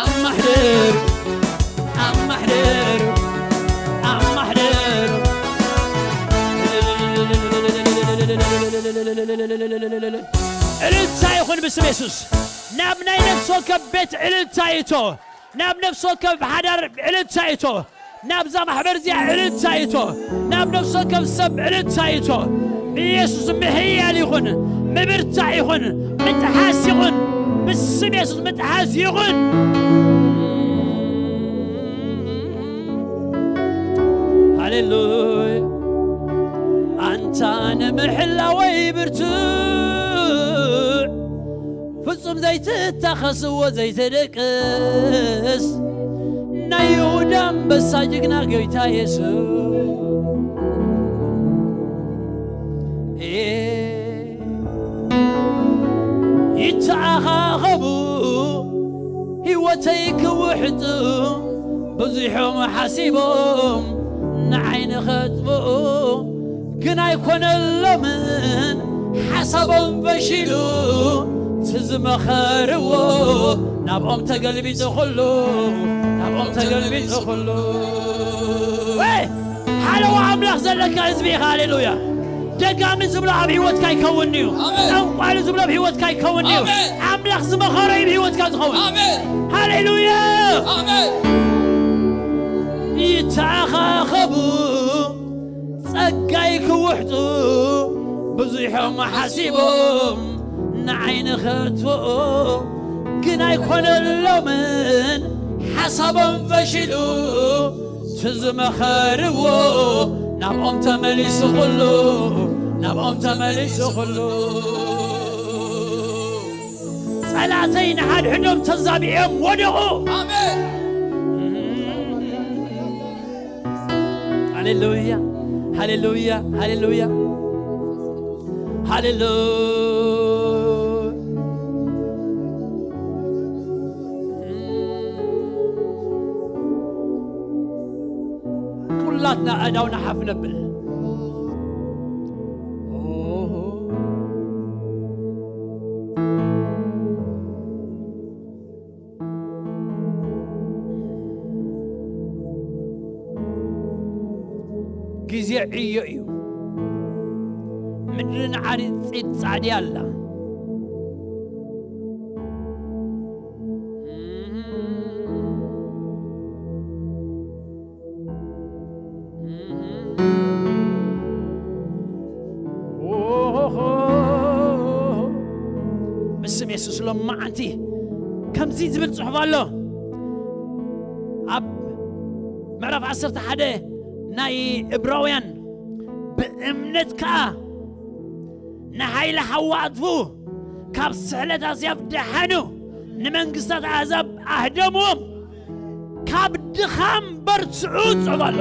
ኣማሕድር ኣማሕድር ኣማሕድር እልልታ ይኹን ብስም የሱስ። ናብ ናይ ነፍሲ ወከፍ ቤት እልልታ ይእቶ። ናብ ነፍሲ ወከፍ ሓዳር እልልታ ይእቶ። ናብዛ ማሕበር እዚኣ እልልታ ይእቶ። ናብ ነፍሲ ወከፍ ሰብ እልልታ ይእቶ። ብኢየሱስ ምሕያል ይኹን፣ ምብርታዕ ይኹን፣ ምጥሓስ ይኹን። ብስም የሱስ ምጥሓስ ይኹን። ሃሌሉያ። ኣንታ ንምሕላወይ ብርቱዕ፣ ፍጹም ዘይትታኸስዎ ዘይትደቅስ፣ ናይ ይሁዳ ኣንበሳ ጅግና ጎይታ የሱስ። ይተኣኻኸቡ ህይወተይ ክውሕጡ፣ ብዙሖም ሓሲቦም ንዓይ ንኸጥፍኡ፣ ግን ኣይኮነሎምን ሓሳቦም ፈሺሉ። እቲ ዝመኸርዎ ናብኦም ተገልቢጡ ኩሉ፣ ናብኦም ተገልቢጡ ኩሉ። ወይ ሓለዋ ኣምላኽ ዘለካ ህዝቢ ኢኻ። ሃሌሉያ። ደጋሚ ዝብሎ ኣብ ህይወትካ ይከውን እዩ። ኣሜን። ጠንቋሊ ዝብሎ ኣብ ህይወትካ ይከውን እዩ። ኣሜን። ኣምላኽ ዝመኸሮ እዩ ኣብ ህይወትካ ዝኸውን። ኣሜን። ሃሌሉያ። ኣሜን። ይተኣኻኸቡ ጸጋይ ክውሕጡ ብዙሖም ሓሲቦም ንዓይ ንኸጥፍኡ፣ ግን ኣይኮነሎምን ሓሳቦም ፈሺሉ። ትዝመኸርዎ ናብኦም ተመሊሱ ኩሉ፣ ናብኦም ተመሊሱ ኩሉ። ጸላተይ ንሓድሕዶም ተዛቢኦም ወደቑ። ኣሜን። ሃሌሉያ፣ ሃሌሉያ፣ ሃሌሉያ፣ ሃሌሉያ። ኩላትና ኣእዳውና ሓፍ ነብል። ግዜ ዕዮ እዩ። ምድሪ ንዓሪጺት ጻዕዲ ኣላ። ብስም የሱስ ሎማዓንቲ ከምዚ ዝብል ጽሑፍ ኣሎ ኣብ ምዕራፍ ዓሰርተ ሓደ ናይ ዕብራውያን፣ ብእምነት ከኣ ንሓይሊ ሓዊ ኣጥፍኡ፣ ካብ ስሕለት ኣስያፍ ደሓኑ፣ ንመንግስታት ኣህዛብ ኣህደምዎም። ካብ ድኻም በርትዑ ጽሑፍ ኣሎ።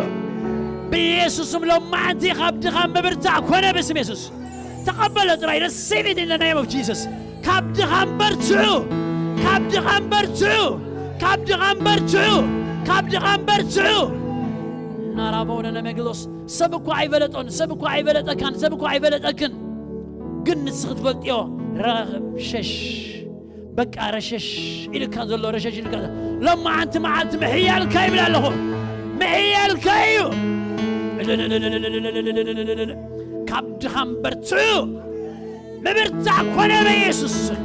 ኢየሱስም ሎማዓንቲ ካብ ድኻም ምብርታዕ ኮነ ብስም የሱስ። ተቐበሎ ጥራይ፣ receive it in the name of Jesus። ካብ ድኻም በርትዑ፣ ካብ ድኻም በርትዑ፣ ካብ ድኻም በርትዑ፣ ካብ ድኻም በርትዑ። ናራቦ ነመግሎስ። ሰብ እኳ ኣይፈለጦን፣ ሰብ እኳ ኣይፈለጠካን፣ ሰብ እኳ ኣይፈለጠክን፣ ግን ንስኺ ትፈልጥዮ። ረሸሽ፣ በቃ ረሸሽ ኢልካ ዘሎ፣ ረሸሽ ኢልካ ዘሎ። ሎማዓንቲ መዓልቲ ምሕያልካ ይብል ኣለኹ። ምሕያልካ እዩ። ካብ ድኻም በርትዑ። ምብርታዕ ኮነ በኢየሱስ ስም።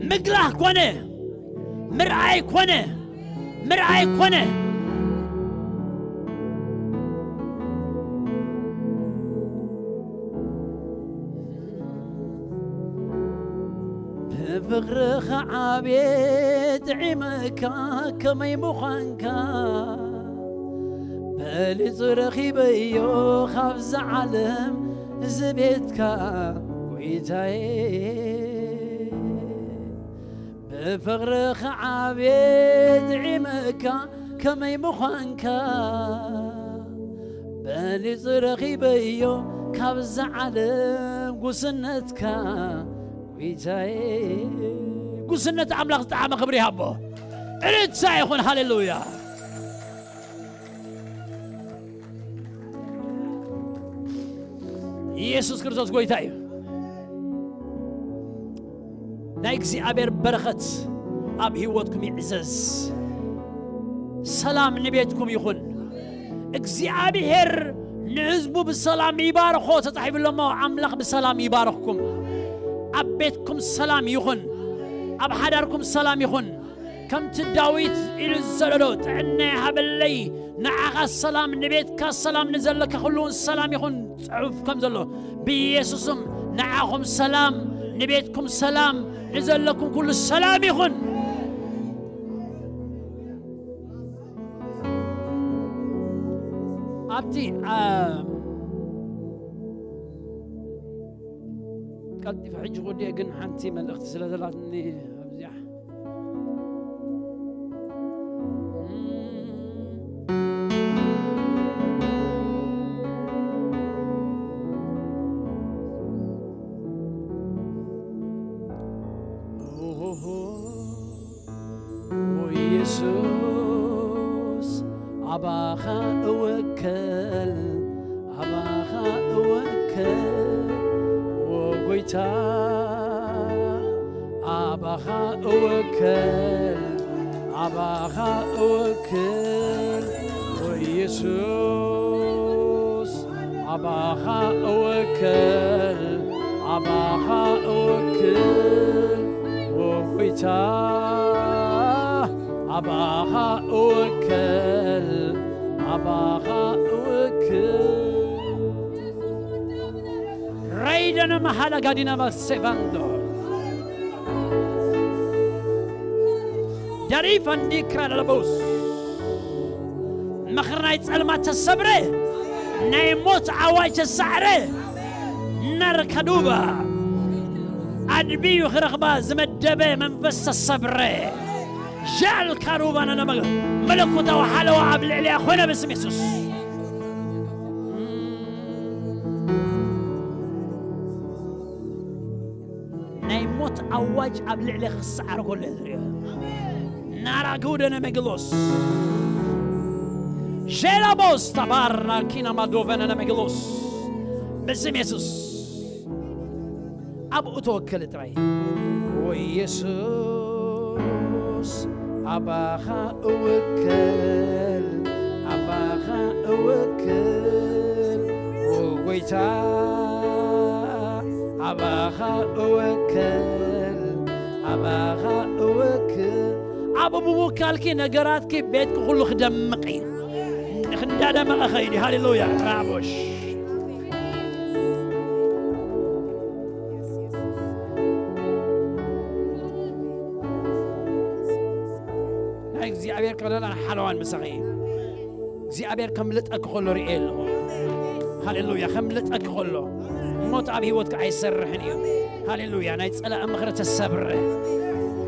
ምግላህ ኮነ፣ ምርኣይ ኮነ፣ ምርኣይ ኮነ። ብፍቕርኻ ዓብየ ጥዒመካ ከመይ ምዃንካ በሊጹ ረኺበዮ ካብዛ ዓለም እዚ ቤትካ ጎይታየ። ብፍቕርኻ ዓብየ ጥዒመካ ከመይ ምዃንካ በሊጹ ረኺበዮ ካብዛ ዓለም ጉስነትካ። ጎይታዬ፣ ጉስነት ኣምላኽ ዝጠዓመ ክብሪ ይሃቦ። እልልታ ይኹን። ሃሌሉያ። ኢየሱስ ክርስቶስ ጎይታ እዩ። ናይ እግዚኣብሔር በረኸት ኣብ ህይወትኩም ይዕዘዝ። ሰላም ንቤትኩም ይኹን። እግዚኣብሔር ንህዝቡ ብሰላም ይባርኾ ተጻሒፉ ኣሎ እሞ፣ ኣምላኽ ብሰላም ይባርኽኩም። ኣብ ቤትኩም ሰላም ይኹን። ኣብ ሓዳርኩም ሰላም ይኹን። ከምቲ ዳዊት ኢሉ ዝሰደዶ፣ "ጥዕና ይሃበለይ፣ ንዓኻ ሰላም፣ ንቤትካ ሰላም፣ ንዘለካ ኩሉ እውን ሰላም ይኹን" ጽሑፍ ከም ዘሎ፣ ብኢየሱስም ንዓኹም ሰላም፣ ንቤትኩም ሰላም፣ ንዘለኩም ኩሉ ሰላም ይኹን። ኣብቲ፣ ኣ፣ ቀልጢፈ ሕጂ ክወዲአ፣ ግን ሓንቲ መልእኽቲ ስለ ዘላትኒ ኣብዚኣ። ኦ ኢየሱስ፣ ኣባኻ እውከል፣ ኣባኻ እውከል፣ ኦ ጎይታ፣ ኣባኻ እውከል፣ ኣባኻ እውከል፣ ኦ ኢየሱስ፣ ኣባኻ እውከል፣ ኣባኻ እውከል፣ ኦ ጎይታ፣ ኣባኻ እውከል፣ ኣባኻ እውከል። ራይደነ መሃላ ጋዲና ማሴቫንዶ። ዳሪፋ እንዲ ክራለለቦስ። ምኽሪ ናይ ጸልማት ተሰብረ፣ ናይ ሞት ኣዋጅ ተሳዕረ። ነርከዱባ ኣድብዩ ክረኽባ ዝመደበ መንፈስ ተሰብረ። ዣል ካሩባ ነነመ-፣ መለኮታዊ ሓለዋ ኣብ ልዕሊያ ኾነ ብስም የሱስ። ናይ ሞት ኣዋጅ ኣብ ልዕሊ ክሰዓር ከሎ እየ ዝሪኦ። ናራ ግውደ ነመግሎስ። ሼላቦስ ተባራ ኪና ማዶቨነ ነመግሎስ። ብስም የሱስ። ኣብኡ ተወከል ጥራይ። ወይ የሱስ፣ ኣባኻ እውከል፣ ኣባኻ እውከል፣ ኦ ጎይታ፣ ኣባኻ እውከል፣ ኣባኻ እውከል። ኣብኡ ምውካልኪ ነገራትኪ፣ ቤትኪ ኩሉ ክደምቕ እዩ። እንዳደመቐ ኸይዲ። ሃሌሉያ። ራቦሽ። ናይ እግዚኣብሔር ክብረላን ሓለዋን ምሳኺ እዩ። እግዚኣብሔር ከምልጠኪ ከሎ ርእየ ኣለኹ። ሃሌሉያ። ከምልጠኪ ከሎ ሞት ኣብ ህይወትካ ኣይሰርሕን እዩ። ሃሌሉያ። ናይ ጸላኢ ምኽሪ ተሰብረ።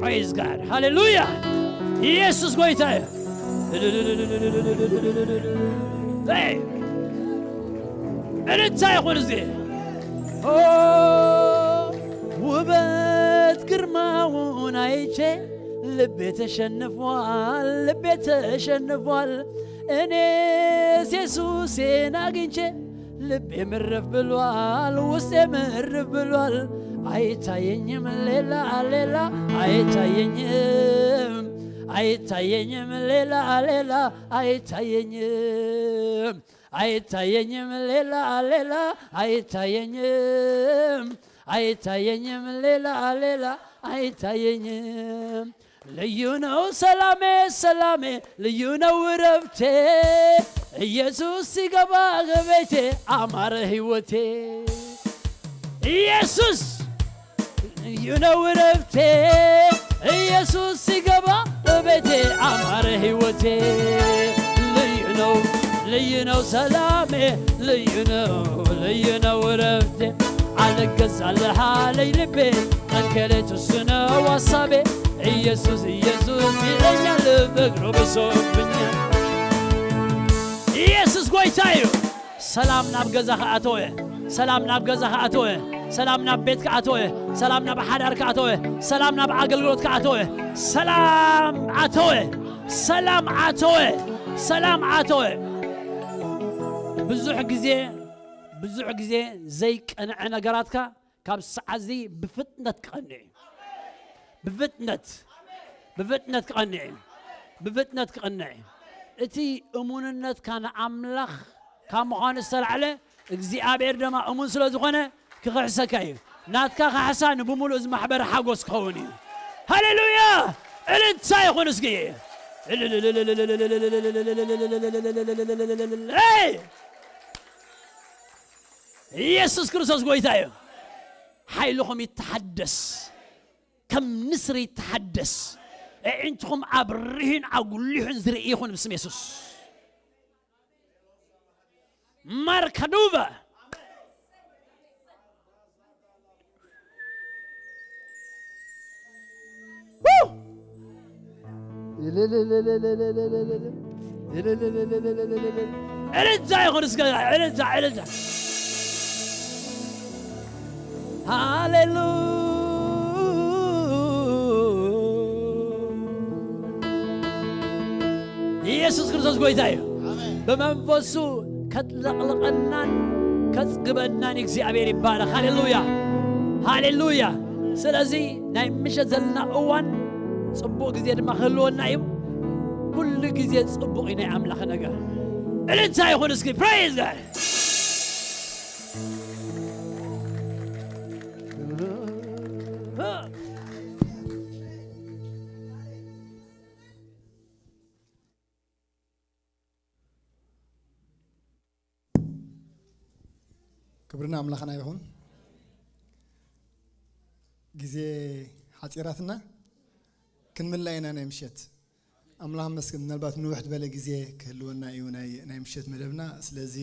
Praise God. ሃሌሉያ። ኢየሱስ ጎይታ እዩ። እልልታ ይኹን እዚ። ኦ፣ ውበት ግርማውን አይቼ ልቤ ተሸንፏል፣ ልቤ ተሸንፏል። እኔስ ኢየሱሴን አግኝቼ ልቤ ምርፍ ብሏል፣ ውስጤ ምርፍ ብሏል። አይታየኝም ሌላ ሌላ፣ አይታየኝም፣ አይታየኝም ሌላ ሌላ፣ አይታየኝም፣ አይታየኝም ሌላ ሌላ፣ አይታየኝም፣ አይታየኝም ሌላ ሌላ፣ አይታየኝም። ልዩ ነው ሰላሜ፣ ሰላሜ ልዩ ነው እረፍቴ። ኢየሱስ ሲገባ ቤቴ አማረ ህይወቴ። ኢየሱስ ልዩ ነው እረፍቴ። ኢየሱስ ሲገባ ቤቴ አማረ ህይወቴ። ልዩ ነው፣ ልዩ ነው ሰላሜ፣ ልዩ ነው፣ ልዩ ነው እረፍቴ። አልገዛልህ አለኝ ልቤ፣ ቀን ከሌት እሱ ነው ሐሳቤ። ኢየሱስ ኢየሱስ ይለኛል፣ ፍቅሩ ብሶብኛል። ኢየሱስ ጎይታ እዩ። ሰላም ናብ ገዛኻ ኣተወ። ሰላም ናብ ገዛኻ ኣተወ። ሰላም ናብ ቤትካ ኣተወ። ሰላም ናብ ሓዳርካ ኣተወ። ሰላም ናብ ኣገልግሎትካ ኣተወ። ሰላም ኣተወ። ሰላም ኣተወ። ሰላም ኣተወ። ብዙሕ ግዜ፣ ብዙሕ ግዜ ዘይቀንዐ ነገራትካ ካብ ሰዓት እዚ ብፍጥነት ክቐንዕ እዩ። ብፍጥነት፣ ብፍጥነት ክቐንዕ እዩ። ብፍጥነት ክቐንዕ እዩ። እቲ እሙንነትካ ንኣምላኽ ካብ ምዃኑ ዝተላዕለ እግዚኣብሔር ድማ እሙን ስለ ዝኾነ ክኽሕሰካ እዩ። ናትካ ካሕሳ ንብምሉእ እዚ ማሕበር ሓጎስ ክኸውን እዩ። ሃሌሉያ! እልልታ ይኹን እስኪ። ሄይ! ኢየሱስ ክርስቶስ ጎይታ እዩ። ሓይልኹም ይተሓደስ፣ ከም ንስሪ ይተሓደስ። ኣዒንትኹም ኣብሪሁን ኣጉሊሑን ዝርኢ ይኹን ብስም የሱስ። ማርካዱቫ። እልልታ ይኹን እስከ፣ እልልታ፣ እልልታ። ሃሌሉ-፣ ኢየሱስ ክርስቶስ ጎይታ እዩ። ኣሜን። ብመንፈሱ ከጥለቕልቐናን ከጽግበናን እግዚኣብሔር ይባረኽ። ሃሌሉያ፣ ሃሌሉያ። ስለዚ ናይ ምሸት ዘለና እዋን ጽቡቕ ግዜ ድማ ክህልወና እዩ። ኩሉ ግዜ ጽቡቕ እዩ ናይ ኣምላኽ ነገር። እልልታ ይኹን እስኪ፣ praise God። ክብሪ ንኣምላኽና ይኹን። ግዜ ሓጺራትና ክንምላ ኢና ናይ ምሸት። ኣምላኽ መስገን ምናልባት ንውሕ ዝበለ ግዜ ክህልወና እዩ ናይ፣ ናይ ምሸት መደብና። ስለዚ፣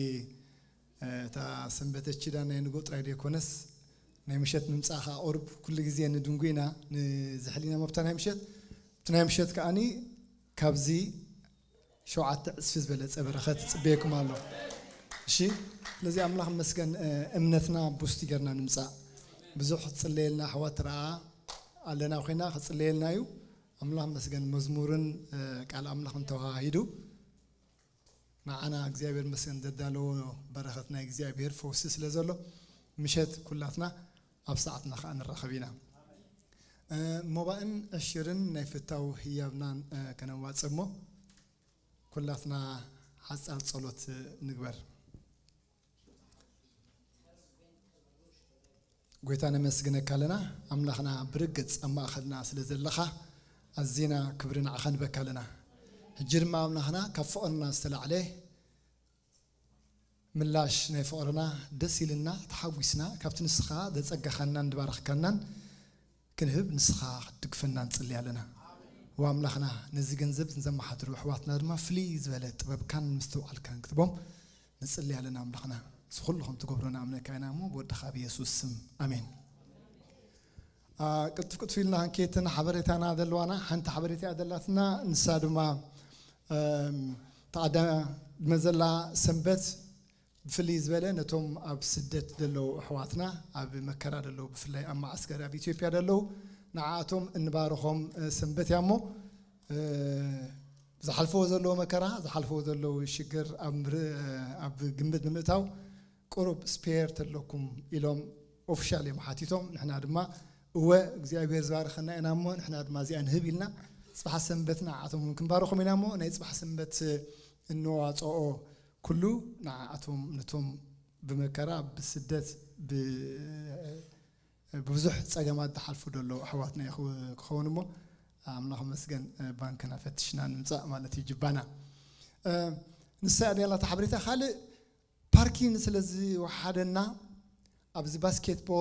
እ፣ እታ ሰንበተ ችዳ ናይ ንጎ ጥራይ ዘይኮነስ ናይ ምሸት ምምጻእ ከኣ ቁሩብ ኩሉ ግዜ ንድንጉ ኢና፣ ንዝሕሊና መብታ ናይ ምሸት። እቲ ናይ ምሸት ከኣኒ ካብዚ ሸውዓተ ዕጽፊ ዝበለጸ በረኸት ይጽበየኩም ኣሎ። እሺ፣ ስለዚ ኣምላኽ መስገን፣ እ፣ እምነትና ቡስት ጌርና ንምጻእ። ብዙሕ ክጽለየልና ኣሕዋት ረኣ ኣለና ኮይና ክጽለየልና እዩ። ኣምላኽ መስገን መዝሙርን፣ እ፣ ቃል ኣምላኽን ተዋሃሂዱ ንዓና እግዚኣብሔር መስገን ዘዳለዎ በረኸት ናይ እግዚኣብሔር ፈውሲ ስለ ዘሎ ምሸት ኩላትና ኣብ ሰዓትና ከኣ ንራኸብ ኢና። እ፣ ሞባእን ዕሽርን ናይ ፍታው ህያብናን፣ እ፣ ከነዋጽእ እሞ ኩላትና ሓጻር ጸሎት ንግበር። ጎይታ ነመስግነካ ኣለና። ኣምላኽና ብርግጽ ኣብ ማእኸልና ስለ ዘለኻ ኣዚና ክብሪ ንዓኻ ንበካ ኣለና። ሕጂ ድማ ኣምላኽና ካብ ፍቕርና ዝተላዕለ ምላሽ ናይ ፍቕርና ደስ ኢልና ተሓጒስና ካብቲ ንስኻ ዘጸጋኻናን ዝባረኽካናን ክንህብ ንስኻ ክትድግፈና ንጽሊ ኣለና። ወኣምላኽና፣ ነዚ ገንዘብ ንዘመሓድሩ ኣሕዋትና ድማ ፍልይ ዝበለ ጥበብካን ምስትውዓልካን ክትቦም ንጽሊ ኣለና። ኣምላኽና፣ እዚ ኩሉ ከም ትገብሮ ንኣምነካ ኢና እሞ፣ ብወድኻ ብየሱስ ስም፣ ኣሜን። አ፣ ቅልጥፍ ቅልጥፍ ኢልና ክንከይድ፣ ሓበሬታና ዘለዋና ሓንቲ ሓበሬታ እያ ዘላትና። ንሳ ድማ፣ እም፣ ተቐዳድመ ዘላ ሰንበት ብፍልይ ዝበለ ነቶም ኣብ ስደት ዘለዉ ኣሕዋትና፣ ኣብ መከራ ዘለዉ፣ ብፍላይ ኣብ መዓስከር ኣብ ኢትዮጵያ ዘለዉ፣ ንዓኣቶም እንባርኾም፣ እ፣ ሰንበት እያ እሞ፣ እ፣ ዝሓልፈዎ ዘለዉ መከራ፣ ዝሓልፈዎ ዘለዉ ሽግር ኣብ ምር-፣ ኣብ ግምት ብምእታው፣ ቁሩብ ስፔር ተለኩም ኢሎም ኦፊሻል እዮም ሓቲቶም። ንሕና ድማ፣ እወ እግዚኣብሔር ዝባርኸና ኢና እሞ፣ ንሕና ድማ እዚኣ ንህብ ኢልና፣ ጽባሕ ሰንበት ንዓኣቶም እውን ክንባርኾም ኢና እሞ፣ ናይ ጽባሕ ሰንበት እንዋጽኦ ኩሉ ንዓኣቶም፣ ነቶም ብመከራ፣ ብስደት፣ ብ-፣ ብብዙሕ ጸገማት ዝሓልፉ ዘለዉ ኣሕዋትና ይኹ-፣ ክኸውን እሞ፣ ኣምላኽ መስገን፣ ባንክና ፈትሽና ንምጻእ ማለት እዩ ጅባና። እ፣ ንሳ እያ ደላታ ሓበሬታ። ካልእ ፓርኪን ስለ ዝወሓደና፣ ኣብዚ ባስኬትቦል